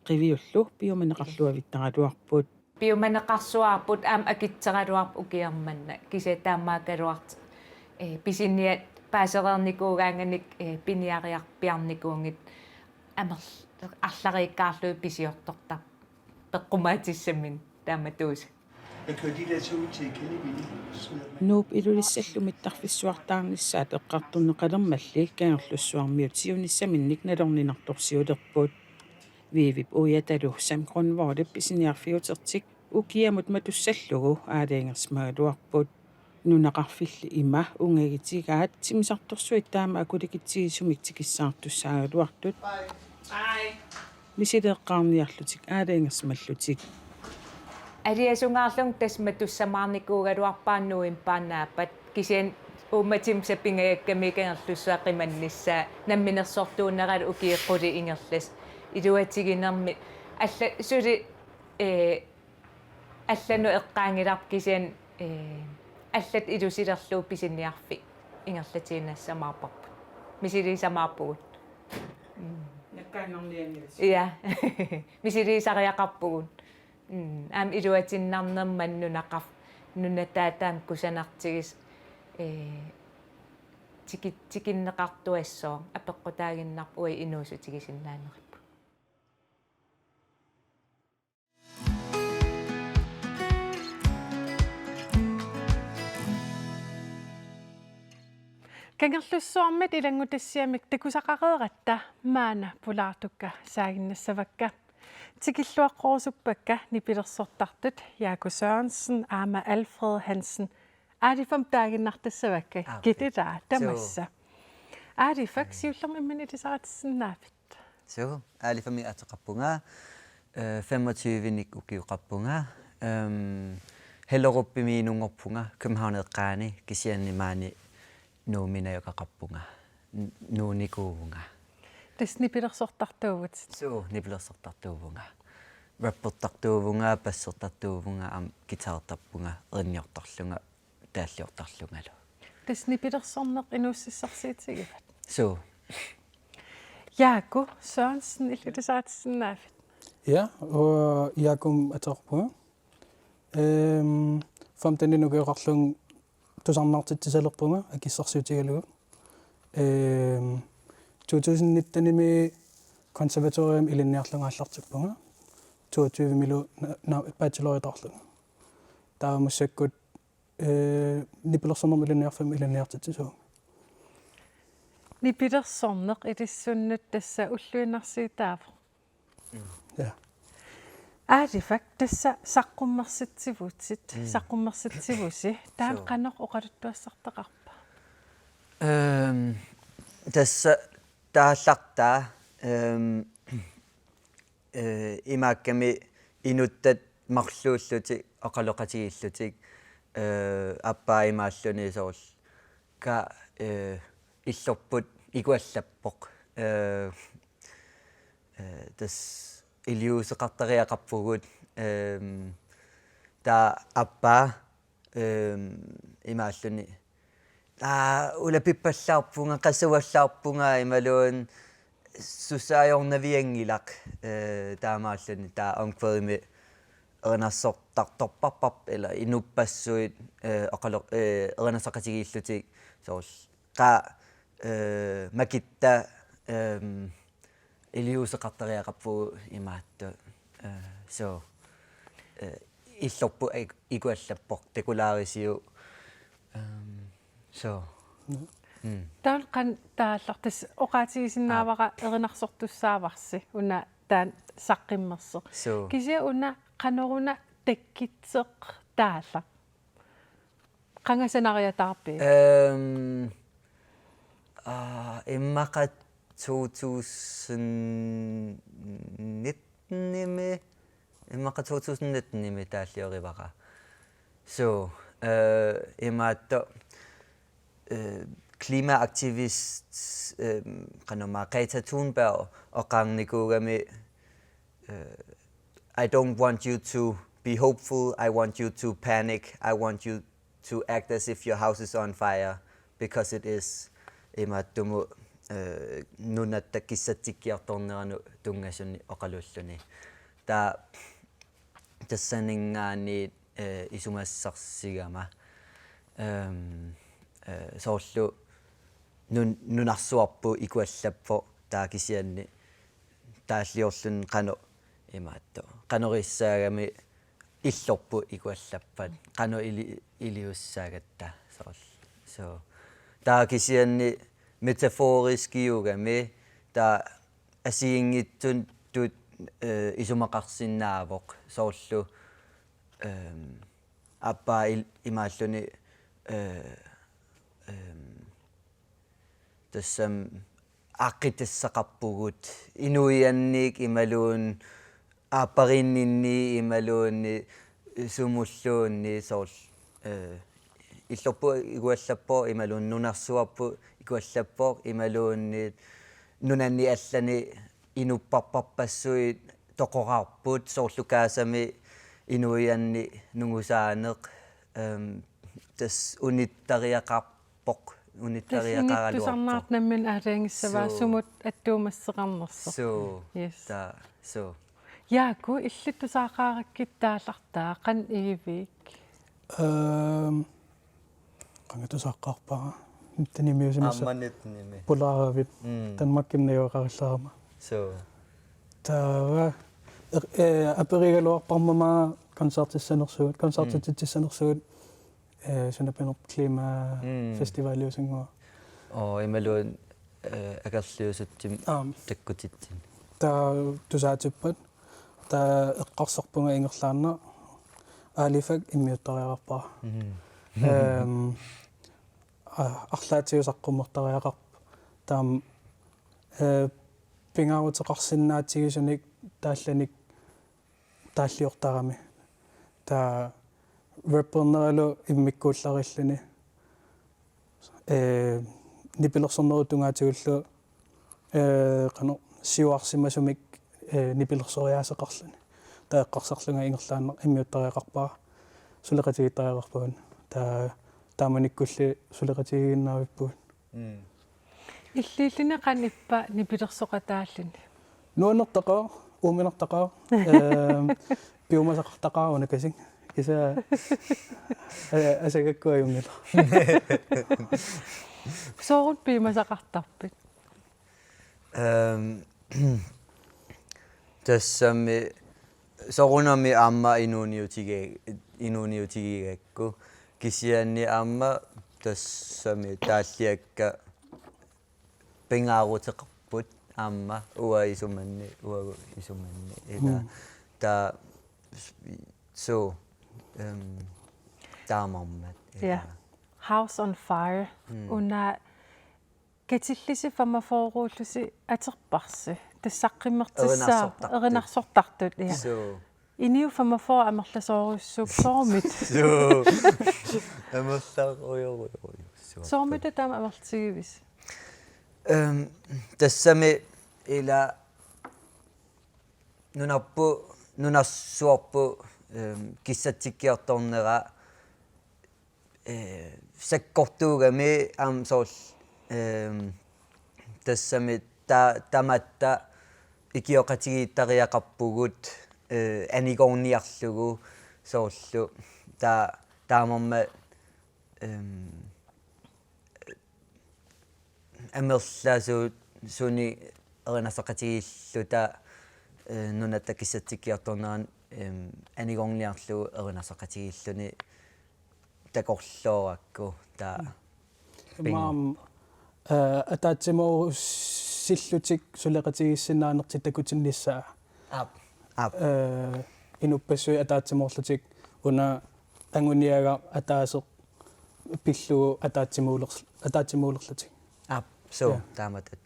Qiviullu piumaneqarluavittaraluarput. Piumaneqarsuaarput aamma akitseraluarput ukiarmanna. Kisianni taamaakkaluartoq, ee, pisiniat paasereernikuugaanganik, ee, piniariarpiarnikuunngitsut amerl-, arlariikkaarlugit pisiortortarput peqqumaatissaminnik taamatuusut. Jeg kører de der to ud til Kennedy, så smider man Nuup Ilulissallu mittarfissuartaarnissaat eqqartorneqalermalli Kangerlussuarmiut siunissaminnik nalorninartorsiulerput. Viivip uiatalu Sam Grønvoldip pisiniarfiutertik ukiamut matussallugu aalajangersimagaluarput. Nunaqarfilli ima ungagitigaat timmisartorsuit taama akulikitsigisumik tikissaartussaagaluartut. Bye. Misileeqqaarniarlutik aalajangersimallutik. Aliasungaarlunga tassa matussamaarnikuugaluarpara novembarip naapat, kisianni uummatimmi sapingajakkamiuk Kangerlussuaq qimannissaa, namminersortuuneralu ukiut qulit ingerlasut, iluatiginermik. Alla suli, ee, allanut eqqaanngilarput kisianni, ee, allatut ilusilerlugu pisiniarfik ingerlatiinnassamaarparput. Misiliisamaarpugut. Mm. Nakkaannarnianngilassi. Ja. Misiliisariaqarpugut. Mm. Aamma iluatinnarnermik nunaqar-, nunataata aamma kusanartigisoq, ee, tiki-, tikinneqartuassooq, apeqqutaaginnarpoq uagut inuussutigisinnaanerput. Kangerlussuarmit ilanngutassiamik takusaqareeratta maanna pulaartukka saaginnassavakka. Tikilluaqqorusuppakka nipilersortartut Jaaku Sørensen aamma Alfred Hansen. Aaliffammi taaginnartassavakka. Ah, okay. Kitila tamassa. Suu. Aaliffak, siullermik imminut ilisaritissinnaaviuk? Suu, Aaliffammi ateqarpunga, øh, femogtyve-nik ukioqarpunga, øhm, Hellerupimiinnunngorpunga, København eqqaani, kisianni maani Nuummi najugaqarpunga, n-, nuunnikuuvunga. Tassa nipilersortartuuvut? Suu, nipilersortartuuvunga. Rappertartuuvunga, bassertartuuvunga, aamma guitarertarpunga, erinniortarlunga, taalliortarlungalu. Tassa nipilersorneq inuussutissarsiutigivat? Suu. Jaaku Sørensen, illit ilisaritissinnaaviuk? Ja, og Jaakumik ateqarpunga. Øhm, femten-inik ukioqarlunga tusarnaartitsisalerpunga akissarsiutigalugu. Øhm, to tusind nitten-imi konservatoriumi ilinniarlunga aallartippunga. Toogtyve-milu na-, na-, bacheloritaarlunga. Taava massakkut, øh, nipilersornermut ilinniarfimmi ilinniartitsisuuvunga. Nipilersorneq ilissunnut tassa ulluinnarsiutaavoq. Mm. Ja. Aaliffak, tassa saqqummersitsivutit, mm, saqqummersitsivusi, taanna, suu, qanoq oqaluttuassartaqarpa? Øhm, tassa taallartaa, øhm, øh, imaakkami inuttat marluullutik oqaloqatigiillutik, øh, aappaa imaalluni soorlu ka, øh, illorput ikuallappoq. Øh, øh, tassa iliuuseqartariaqarpugut, øhm, taava aappaa, øhm, imaalluni. Taava ulapippallaarpunga, qasuallaarpunga imaluunniit sussaajornavianngilaq, øh, taamaalilluni taava omkvædimi erinarsortartorparput, eller inuppassuit, øh, oqaloq-, øh, erinarsaqatigiillutik soorlu qaa, øh, makitta, øhm, iliuuseqartariaqarpugut imaattoq. Øh, suu, øh, illorput ik-, ikuallappoq, takulaarisiuk. Øhm, suu. Mm. Mm. Taanna qanoq taallartasi oqaatigisinnaavara erinarsortussaavarsi una taanna saqqummersoq. So. Kisianni una qanoruna takkutseq taallat. Qanga sanariataarpit? Øhm, ah, immaqa to tusind nitten-imi, immaqa to tusind nitten-imi taalliorivara. So, øh, imaattoq, øh, klimaaktivist, øh, qanormaa Greta Thunberg oqarnikuugami, øh, "I don't want you to be hopeful, I want you to panic, I want you to act as if your house is on fire, because it is." Imaattumut, øh, nunatta kissatsikkiartorneranut tunngasuni oqalulluni. Taava tassaninngaanniit, øh, isumassarsigama. Øhm, øh, soorlu nun-, nunarsuarput ikuallappoq taava kisianni taalliorluni qanoq imaattoq. Qanoq issaagami illorput ikuallappat. Qanoq ili-, iliussaagatta soorlu. So. Taava kisianni metaforiskiugami taava assigiinngitsunik, øh, isumaqarsinnaavoq soorlu, øhm, aappaa il-, imaalluni, øh, øhm, tassami aaqqitassaqarpugut inuiannik imaluunniit aappariinninni imaluunniit sumulluunniit soorlu, øh, illorput ikuallappoq imaluunniit nunarsuarput ikuallappoq imaluunniit nunani allani inupparparpassuit toqorarput soorlu Gazami inuianni nungusaaneq, øhm, tassa unittariaqarpoq, unittariaqaraluarpoq. Tassa tusarnaartoq nammineq aalajangiussavaa. So. Sumut attuumassuteqarnersoq. So. Yes. Taava, so. Jaaku, illit tusaaqqaarakkit taallartaa, qanoq ivivik? Øhm, qanga tusaaqqaarpara. Nitten-imiusimassaq. Aamma nitten-imi. Pulaaravit. Mm. Danmarkimi najugaqarillarama. So. Taava, øh, øh, aperigaluarparma koncertissanersugut, koncertitsissanersugut, øh, Sinapineq Klima Mm. Festivaliusunngua. Og imaluunniit, øh, akerliusutsimik Aam. takkutitsinnik. Taava tusaatippat, taava eqqarsarpunga ingerlaannaq, Aalifak immiuttariaqarpara. Mhm. Øhm, a-, arlaatigut saqqummertariaqarpoq. Taava, øh, pingaaruteqarsinnaatigisunik taallanik taalliortarami. Taava rappernerillu immikkuullarilluni. Øh, nipilersornerup tungaatigullu, øh, qanoq siuarsimasumik, øh, nipilersoriaaseqarluni. Taava eqqarsarlunga ingerlaannaq immiuttariaqarpara. Suleqatigiittariaqarpugut. Taava taamanikkulli suleqatigiiginnaavippugut. Mm. Illit illit qanoq ippa nipilersoqataalluni? Nuannertaqaaq, uuminartaqaaq, øhm, piumasaqartaqaaq una kasik. Kisianni, øh, asagakku ajunngilaq. Sooruna piumasaqartarpit? Øhm, tassami soorunami aamma inuuniutigi-, inuuniutigigakku. Kisianni aamma tassami taalliakka pingaaruteqarput aamma uanga isumanni, uagut isumanni. Ila. Mm. Taava, so, øhm, taamaammat. Ila. Ja. House on Fire. Mm. Una katillisi femogfyrreullusi atorparsi. Tassa saqqummertissaa-. Erinarsortartut. Erinarsortartut, ja. So. Iniu femogfyrre amerlasoorujussuupput, soormita? So. Amerlasoorujussuupput. Soormita taama amerlatigivisi? Øhm, tassami ila nunarput, nunarsuarput, øhm, kissatsikkiartornera, øh, sakkortuugami aamma soorlu, øhm, tassami ta-, tamatta ikioqatigiittariaqarpugut, øh, anigorniarlugu soorlu ta-, taamaammat, øhm, amerlasuut sunik erinarsoqatigiilluta, øh, nunatta kissatsikkiartornerani, øhm, anigorniarlugu erinarsoqatigiilluni takorloorakku taava. Mm. Bingo. Maam Aa, ataatsimoorussillutik suleqatigiissinnaanertik takutinnissaa. Aap. Aap. Aa, inuppassuit ataatsimoorlutik una anguniagaq ataaseq pillugu ataatsimoorlers-, ataatsimoorlerlutik. Aap, suu, ja, taamatut.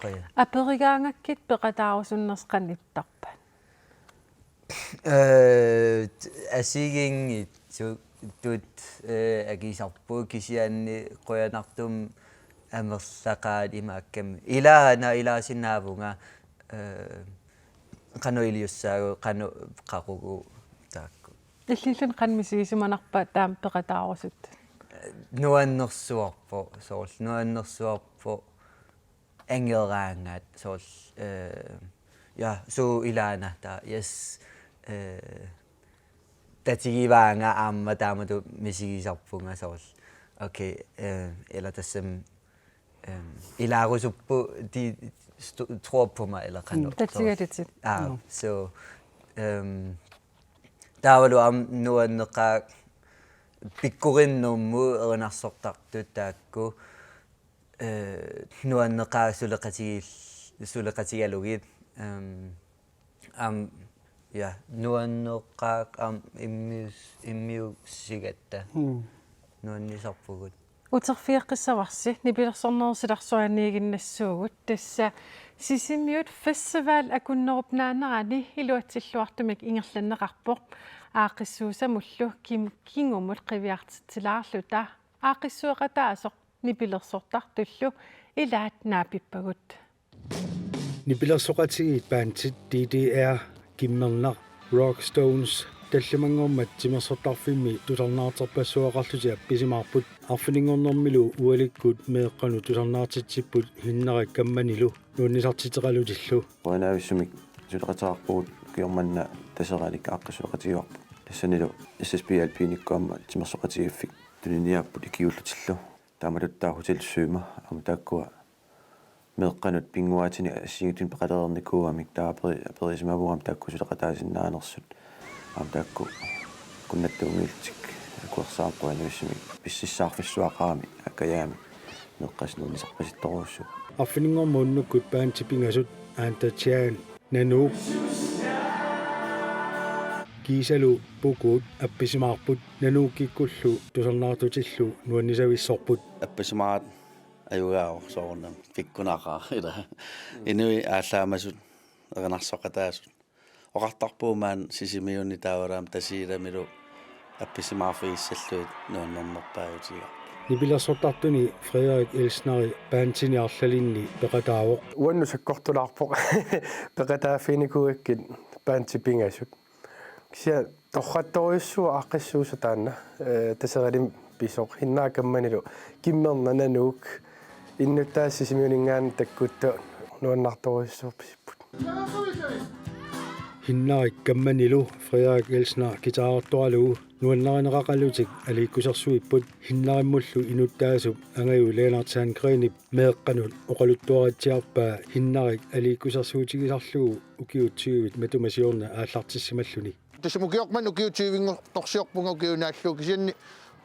Qujan. Aperigaangakkit peqataarusunnersoq qanittarpa? Ee, t-, assigiinngitsut, ee, akisarput kisianni qujanartumik amerlaqaat imaakkami. Ilaana ilaasinnaavunga, ee, qanoq iliussaagut, qanoq qaqugu taakku. Illilluni qanoq misigisimanarpa taama peqataarusut? Nuannersuarpoq, soorlu nuannersuarpoq. Angeraangat soorlu, eh, ja, suu ilaana taava, yes, eh, tatigivaanga aamma taamatut misigisarpunga soorlu. Okay, eh, ila tassami, eh, ilaarusupput, de stu-, tror på mig, eller qanoq. Mm, tatigalutit. Aa, mm, so, ehm, taavalu aamma nuanneqaaq pikkorinnermut erinarsortartut taakku, eh, nuanneqaaq suleqatigil-, suleqatigalugit, ehm, aamma, ja, nuanneqaaq aamma immius-, immiussigatta. Mm. Nuannisarpugut. Uterfigeqqissavarsi nipilersornerup silarsuaniiginnassuugut, tassa Sisimiut Festival akunnerup naanerani iluatsilluartumik ingerlanneqarpoq. Aaqqissuussamullu kim-, kingumut qiviartitsilaarluta aaqqissueqataasoq nipilersortartullu ilaat naapippagut. Nipilersoqatigiit bandit D D R, Kimmernaq, Rock Stones tallimanngormat timersortarfimmi tusarnaartorpassuaqarlutik appisimaarput. Arfininngornermilu ualikkut meeqqanut tusarnaartitsipput Hinnarik Kammanilu nuannisartitseqalutillu. Qujanarujussuarmik suleqateqarpugut, ukioq manna Taseralik aaqqissueqatigivarput. Tassanilu S S P Alpinikkut aamma timersoqatigiiffik tuniniaapput ikiuullutillu. Taamatuttaaq Hotel Sømmer aamma taakkua meeqqanut pinnguaatinik assigiinngitsunik peqalereernikuugamik, taava aperi-, aperisimavunga aamma taakku suleqataasinnaanersut. Aamma taakku akunnattuunngillutik akuersaarput, qujanarujussuarmik pissarsiarfissuaqarami akajaami meeqqasinnernisarpasittorujussuuvoq. Arfininngormat unnukkut bandit pingasut Anta Chan, Nanook, kiisalu Pukuut appisimaarput, Nanookikkullu tusarnaartutillu nuannisavissorput. Appisimaat ajugaavoq soorunami pikkunaqaaq ila. Inuit aallaamasut, erinarsoqataasut. Oqartarpugut maani Sisimiuni taavalu aamma Tasiilamilu appisimaarfigissallugit nuannernerpaajutigaarput. Nipilersortartuni Frederik Elsneri bandini arlalinni peqataavoq. Uannut sakkortulaarpoq peqataaffiginikuugakkit bandit pingasut. Kisianni torrattorujussuuvoq aaqqissuussaq taanna, eh, Taseralik pisoq, Hinnarik Kammanilu Kimmernaq, Nanook, innuttaasut Sisimiuninngaanniit takkuttut nuannartorujussuupput. Hinnarik Kammanilu Frederik Elsner guitarertoralugu nuannarineqaqalutik aliikkusersuipput. Hinnarimmullu inuttaasup Angaju Lennert Sandgrenip meeqqanut oqaluttuaritsiarpaa Hinnarik aliikkusersuutigisarlugu ukiut tyvit matuma siorna aallartissimalluni. Tassami ukioq manna ukiut tyvinngortorsiorpunga ukiunaallu, kisianni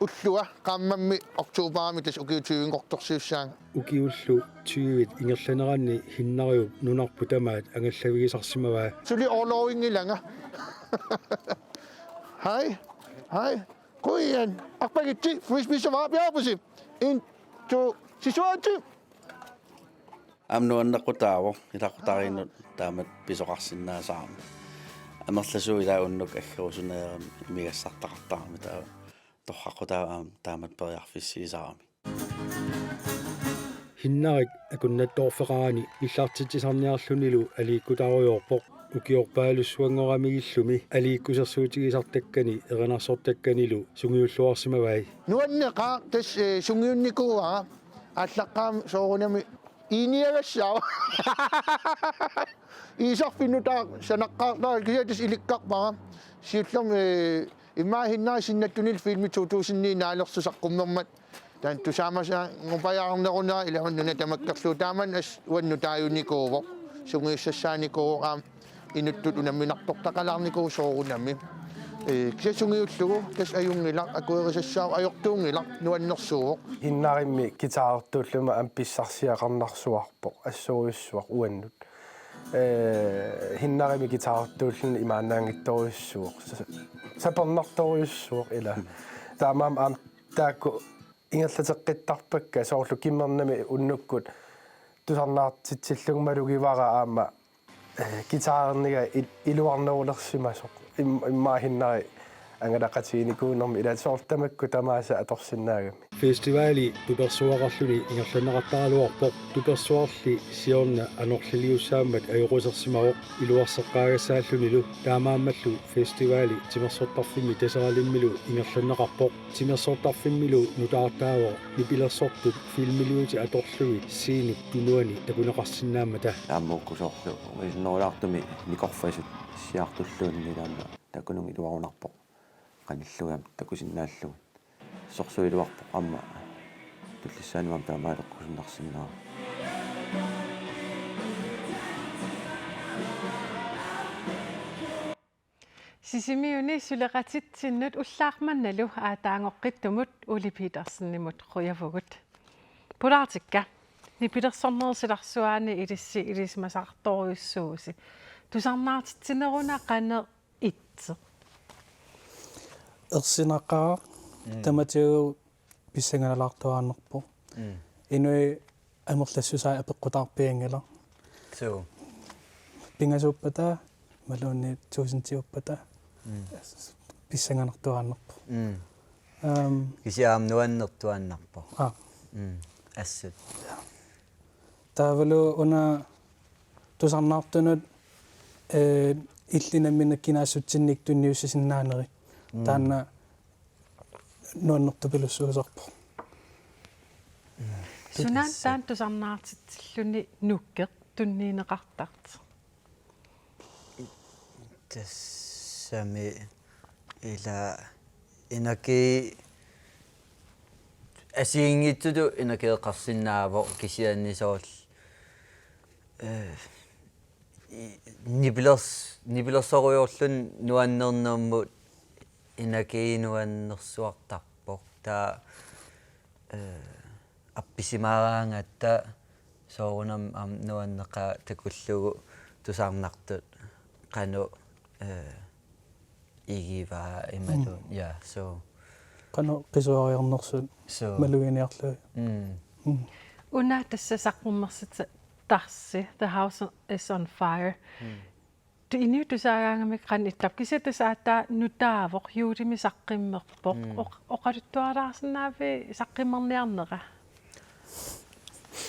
ullua qaammammi oktobarimi tassa ukiut tyvinngortorsiussaanga. Ukiullu tyvit ingerlaneranni Hinnariup nunarput tamaat angallavigisarsimavaa. Suli orlovinngilanga. Hej. Hej. Qujan. Arpagitsi, frisbee savaa piaapasi. En, to, sisuatsi. Aamma nuannequtaavoq ilaqutariinnut taamatut pisoqarsinnaasarami. Amerlasuut ilaat unnuk aggerusunnaaramik imigassartaqartarami, taava torraqqutaavoq aamma taamatut periarfissiisarami. Hinnarik akunnattoorfeqarani illartitsisarniarlunilu aliikkutaarujoorpoq. Ukiorpaalussuanngoramigillumi aliikkusersuutigisartakkani erinarsortakkanilu sungiulluarsimavai. Nuanneqaaq tassa, eh, sungiunnikuuara, aallaqqaammut soorunami iiniagassaaq. Iisarfinnut taava sanaqqaartara, kisianni tassa ilikkarpara. Siullermik, eh, immaqa Hinnarik sinnattunillu filmi to tusind ni naalersoq saqqummermat. Taanna tusaamasaanngupajaarnerunera ilaa nuna tamakkerlugu, taamani assut uannut taajunikuuvoq. Sungiussassaanikuuvoq aamma inuttut unamminartortaqalaarnikuuvoq soorunami. Ee, kisianni sungiullugu tassa ajunngilaq, akuerisassaavoq, ajortuunngilaq, nuannersuuvoq. Hinnarimmi guitarertuulluni aamma pissarsiaqarnarsuarpoq, assorujussuaq uannut. Ee, Hinnarimmi guitarertuulluni imaannaanngitsorujussuuvoq. Sa-, sapernartorujussuuvoq ila. Taamaammat aamma taakku ingerlateqqittarpakka, soorlu Kimmernami unnukkut tusarnaartitsillunga malugivara aamma, eh, guitarerniga il-, iluarnerulersimasoq. Im-, immaqa Hinnari angalaqatiginikuunermi ilaat, soorlu tamakku tamaasa atorsinnaagami. Festivali tupersuaqarluni ingerlanneqartaraluarpoq, tupersuarli siorna anorliliussaammat ajoqusersimavoq iluarseqqaagassaallunilu. Taamaammallu festivali timersortarfimmi Taseralimmilu ingerlanneqarpoq. Timersortarfimmilu nutaartaavoq nipilersortut filmiliutit atorlugit scenep tunuani takuneqarsinnaammata. Aamma uku soorlu uisunnerulaartumik nikorfasut issiartulluunniit aamma takununnga iluarunarpoq. Qanillugit aamma takusinnaallugit. Sorsuiluarpoq aamma tullissaani aamma taamaaleqqusinnarsinnaavoq. Sisimiuni suleqatitsinnut ullaaq mannalu aataangoqqittumut Ole Petersenimut qujavugut. Pulaartikka, nipilersornerup silarsuaani ilissi ilisimasaqartorujussuusi. Tusarnaartitsineruna qanoq itseq? Ersinaqaaq. Mm. Tamatigut pissanganalaartuaannarpoq. Mm. Inuit amerlassusaat apeqqutaarpianngilaq. Suu. Pingasuuppata, imaluunniit tuusintiuppata. Mm. Pissanganartuaannarpoq. Mm. Aam. Kisianni aamma nuannertuaannarpoq. Aa. Mm. Assut. Taavalu una tusarnaartunut, eh, illit nammineq kinaassutsinnik tunniussisinnaanerit. Mm. Taanna nuannertupilussuusarpoq. Sunaana taanna tusarnaartitsilluni nukkeq tunniunneqartartoq? Tassami ila inaki assigiinngitsutut inakeeqarsinnaavoq kisianni soorlu, eh, i-, nipilers-, nipilersorujoorluni nuannernermut inaki nuannersuartarpoq. Taava, eh, appisimaaraangatta soorunami aamma nuanneqaaq takullugu tusarnaartut qanoq, eh, igivaa imaluunniit. Mm. Ja, so. Qanoq qisuariarnersut. So. Maluginiarlugit. Mm. Mm. Una tassa saqqummersittarsi, The House is on Fire. Mm. Tu-, inuit tusaagaangamik qanoq ittarpa, kisianni tassa aatsaat nutaavoq, juulimi saqqummerpoq. Mm. Oq-, oqaluttualaarsinnaaviuk saqqummerniarnera?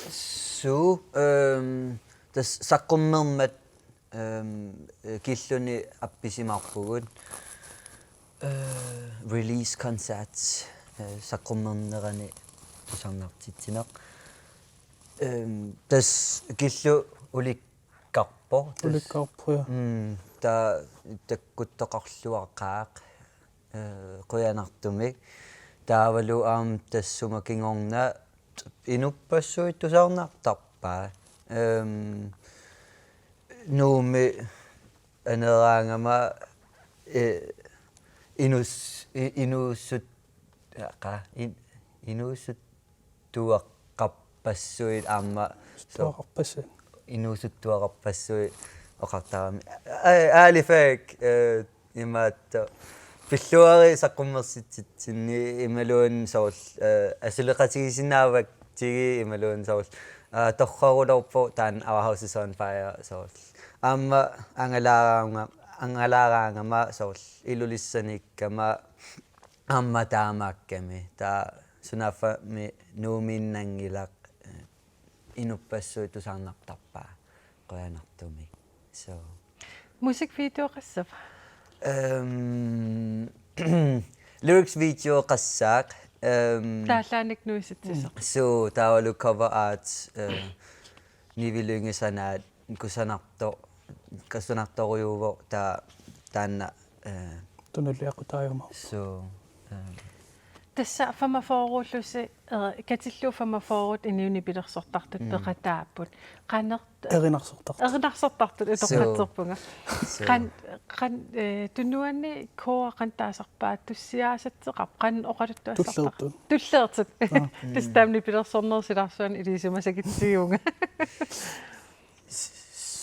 Suu, ehm, tassa saqqummermat, ehm, killuni appisimaarpugut. Eh, release concert, eh, saqqummernerani tusarnaartitsineq. Ehm, tassa killu ulikkarpoq. Tassa. Ulikkarpoq, ja. Mm, taava takkuttoqarluaqaaq, eh, qujanartumik. Taavalu aamma tassuma kingorna inuppassuit tusarnaartarpai. Ehm, Nuummi aneeraangama, eh, inus-, i-, inuussut-, qa-, in-, inuusuttuaqarpassuit aamma so-, tuaqarpassuit. Inuusuttuaqarpassuit oqartarami. Aa, aalifak, eh, imaattoq. Pilluarit saqqummersitsitsinni imaluunniit soorlu, eh, asuleqatigisinnaavakkit imaluunniit soorlu, eh, torraruloorpoq taanna Our House is on Fire soorlu. Aamma angalaaraanga-, angalaaraangama soorlu Ilulissaniikkama aamma taamaakkami. Taava sunaaffami Nuummiinnanngilaq, eh, inuppassuit tusarnaartarpai qujanartumik. So. Musikvideo qassava? Ehm, lyrics video qassaaq. Ehm, Taallaanik nuisitsisoq. So, taavalu cover art, eh, Nivi Lynge sanaat kusanarto-, kusanartorujuuvoq ta-, taanna, eh, tunulliaqqutaajumaarpoq. So, ehm, Tassa femogfyrreullusi, eh, katillugu femogfyrre inuit nipilersortartut Mm. peqataapput. Qanoq Erinarsortartut. Erinarsortartut Suu. utoqqatserpunga. Suu. Qan-, qan-, eh, tunuani koora qanoq taasarpaat, tussiaasatseqarpat, qanoq oqaluttuassartarpat? Tullersut. Tullersut. Aa. Tassa taama nipilersornerup silarsuani ilisimasakitsivunga.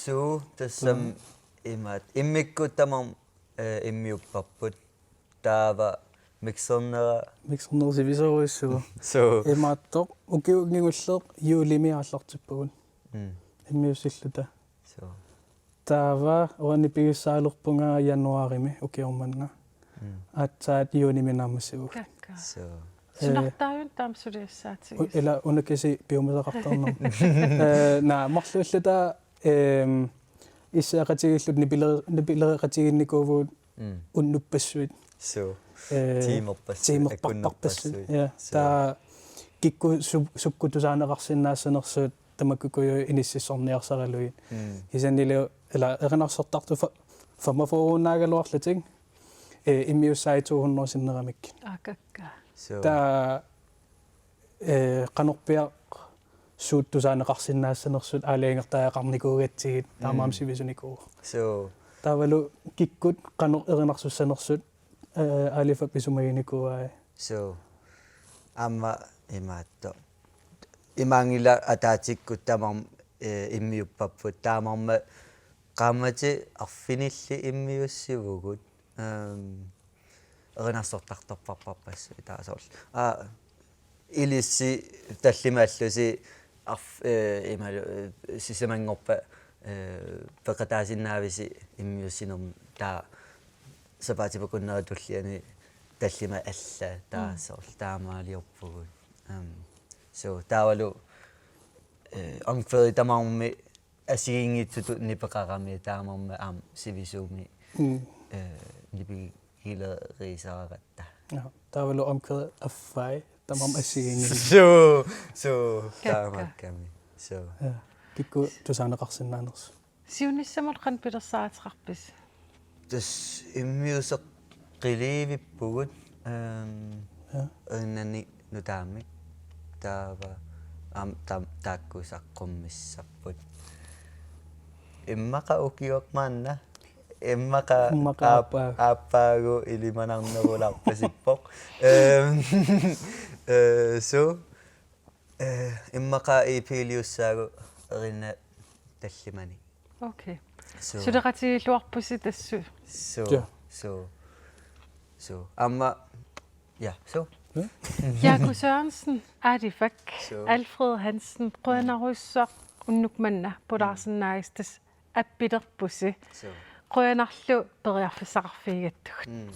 Suu, tassami Mm. imaattoq. Immikkut tamarmik, eh, immiupparput. Taava mixernera. Mixernera sivisoorujussuuvoq. Suu. Imaattoq ukiuni kingullerni juulimi aallartippagut. Mm. Immiussilluta. Suu. Taava uani pigissaalerpunga januaarimi ukioq manna. Mm. Aatsaat juunimi naammassivugut. Kakkaak. Suu. Eh, Sunartaajun taama suliassaatigisoq. U-, ila una kisi piumasaqartarnermut. Eh, naa, marluulluta, ehm, issiaqatigiilluta nipile-, nipileqatigiinnikuuvugut Mm. unnuppassuit. Suu. Eh, tiimerpassuit, tiimerpassuit, akkunnerpassuit. Ja. Suu. Taava kikkut su-, sukkut tusaaneqarsinnaassanersut tamakkuuku inississorniarsaralugit. Mm. Kisiannili ila erinarsortartut fe-, femogfyrreuinnaagaluarlutik, eh, immiussaat to hundrede sinneramikkit. Aa, kakkaak. Suu. Taava, eh, qanorpiaq suut tusaaneqarsinnaassanersut aalajangertariaqarnikuugatsigit taamaammat Mm. sivisunikuuvoq. Suu. Taavalu kikkut qanoq erinarsussanersut, eh, Alifap isumaginikuuai. Suu. Aamma imaattoq. Imaanngilaq ataatsikkut tamarmik, eh, immiupparput, taamaammat qaammatit arfinillit immiussivugut. Ehm, erinarsortartorparparpassuit taava soorlu. Aa, ilissi tallimallusi arf-, eh, imalu, eh, sisamanngorpat, eh, peqataasinnaavisi immiussinermi, taava sapaatip akunneri tulliani tallimat allat taava Mm. soorlu taamaaliorpugut. Ehm, suu, taavalu, eh, omkvædet tamarmik assigiinngitsutut nipeqarami taamaammat aamma sivisuumik, Mm. eh, nipigilerisaratta. Ja, taavalu omkvædet affai tamarmik assigiinngillat. Suu, suu, Kakkaak. taamaakkami. Suu. Ja, kikkut tusaaneqarsinnaanersut. Siunissamut qanoq pilersaaruteqarpisi? Tassa immiuseqqiliivippugut, ehm, Ja. Erinani nutaamik. Taava aamma taam-, taakku saqqummissarput. Immaqa ukioq manna. Immaqa Immaqa aap-, aappaagu. aappaagu ilimanarnerularpasippoq. Ehm, eh, suu. Eh, immaqa E P-liussaagut erinat tallimanik. Okay. Suu. Suleqatigiilluarpusi tassa. Suu. Ja. Suu. Suu. Aamma, ja, suu. Ja? Jaaku Sørensen, Alifak, Suu. Alfred Hansen, qujanarsuaq unnuk manna pulaarsinnaagassi tassa appilerpusi. Suu. Qujanarlu periarfissaqarfigigattugut. Mm.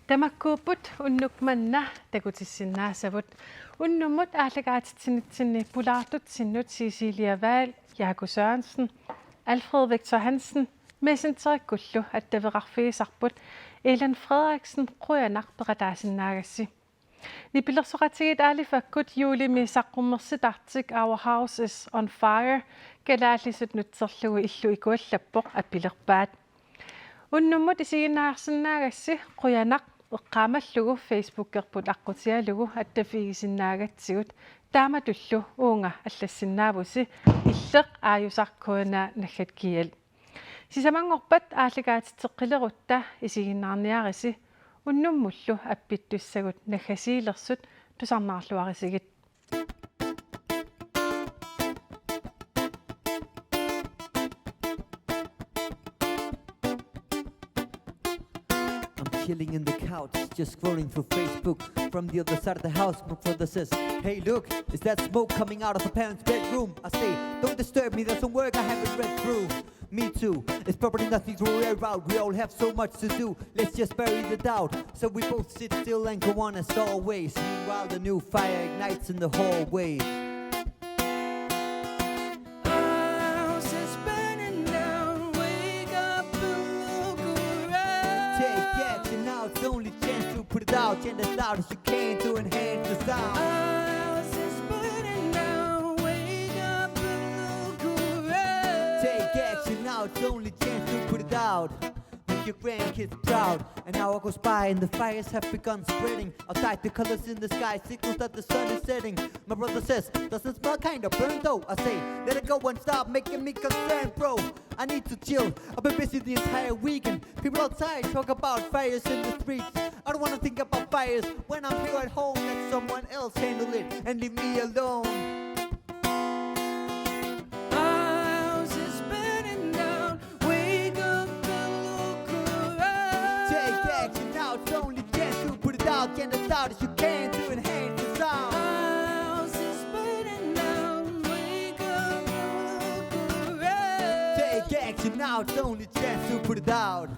Tamakkuupput unnuk manna takutissinnaasavut. Unnummut aallakaatitsinitsinni pulaartutsinnut Cecilia Wahl, Jaaku Sørensen, Alfred Victor Hansen, Messengerikkullu attaveqarfigisarput. Ellen Frederiksen, qujanaq peqataasinnaagassi. Nipilersoqatigiit Aalifakkut juulimi saqqummersitartik Our House is on Fire kalaallisut nutserlugu illu ikuallappoq appilerpaat. Unnummut isiginnaarsinnaagassi qujanaq eqqaamallugu Facebookerput aqqutigalugu attaffigisinnaagatsigut, taamatullu uunga allassinnaavusi Illeq aajusaq K N A naggat G L. Sisamanngorpat aallakaatitseqqilerutta isiginnaarniarisi, unnummullu appittussagut naggasiilersut tusarnaarluarisigit. I'm chilling in the couch, just scrolling through Facebook. From the other side of the house, my brother says, "Hey, look, is that smoke coming out of the parents' bedroom?" I say, "Don't disturb me, there's some work I haven't read through." Me too, it's probably nothing to worry about. We all have so much to do, let's just bury the doubt. So we both sit still and go on as always. Meanwhile, the new fire ignites in the hallway. Our house is burning down, wake up and look around. Take action now, it's the only chance to put it out. Chant as loud as you can to enhance the sound. Our house is burning down, wake up and look around. Take action now, it's the only chance to put it out. Make Make your grandkids proud. An hour goes by and the fires have begun spreading. Outside, the colors in the sky signals that the sun is setting. My brother says, "Doesn't smell kinda burnt though?" I say, "Let it go and stop making me concerned, bro. I need to chill. I've been busy the entire weekend. People outside talk about fires in the streets. I don't wanna think about fires when I'm here at home. Let someone else handle it and leave me alone." Our house is burning down. Wake up and look around. Take action now, it's the only chance to put it out. Get as loud as you can to enhance the sound. Our house is burning down. Wake up and look around. Take action now, it's the only chance to put it out.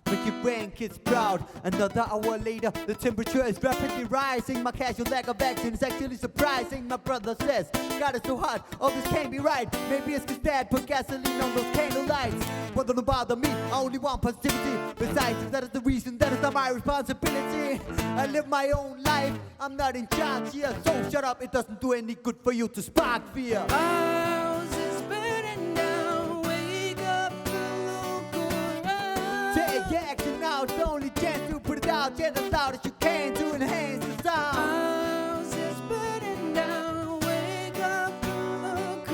Make your grandkids proud. Another hour later, the temperature is rapidly rising. My casual lack of action is actually surprising. My brother says, "God, it's so hot. All this can't be right. Maybe it's 'cause Dad put gasoline on those candle lights." But don't bother me. I only want positivity. Besides, if that is the reason, that is not my responsibility. I live my own life. I'm not in charge here, so shut up. It doesn't do any good for you to spark fear. Our house is burning down. Wake up and look around. Take action now. It's the only chance to put it out. Get as loud as you can to enhance the sound. Our house is burning down. Wake up and look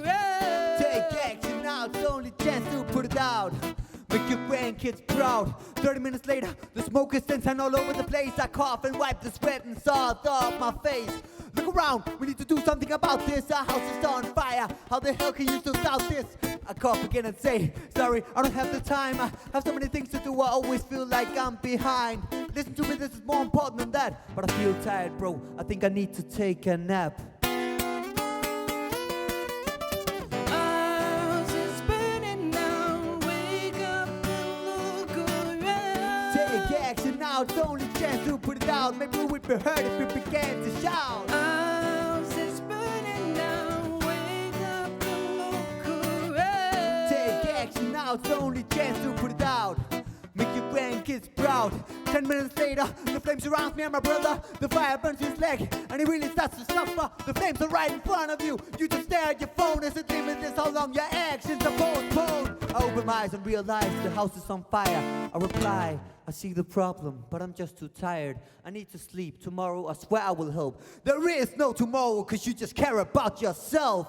around. Take action now. It's the only chance to put it out. Make your grandkids proud. Thirty minutes later, the smoke is dense and all over the place. I cough and wipe the sweat and salt off my face. Look around, we need to do something about this. Our house is on fire. How the hell can you still doubt this? I cough again and say, "Sorry, I don't have the time. I have so many things to do. I always feel like I'm behind." Listen to me, this is more important than that. But I feel tired, bro. I think I need to take a nap. Ours is burning now. Wake up and look around. Take action now, it's the only chance to put it out. Maybe we'd be heard if we began to shout. Ours is burning now. Wake up and look around. Take action now, it's the only chance to put it out. Make your grandkids proud. Ten minutes later, the flames surround me and my brother. The fire burns his leg, and he really starts to suffer. The flames are right in front of you. You just stare at your phone as it limitless how long your actions are postponed. I open my eyes and realize the house is on fire. I reply, "I see the problem, but I'm just too tired. I need to sleep. Tomorrow, I swear I will help." There is no tomorrow, 'cause you just care about yourself.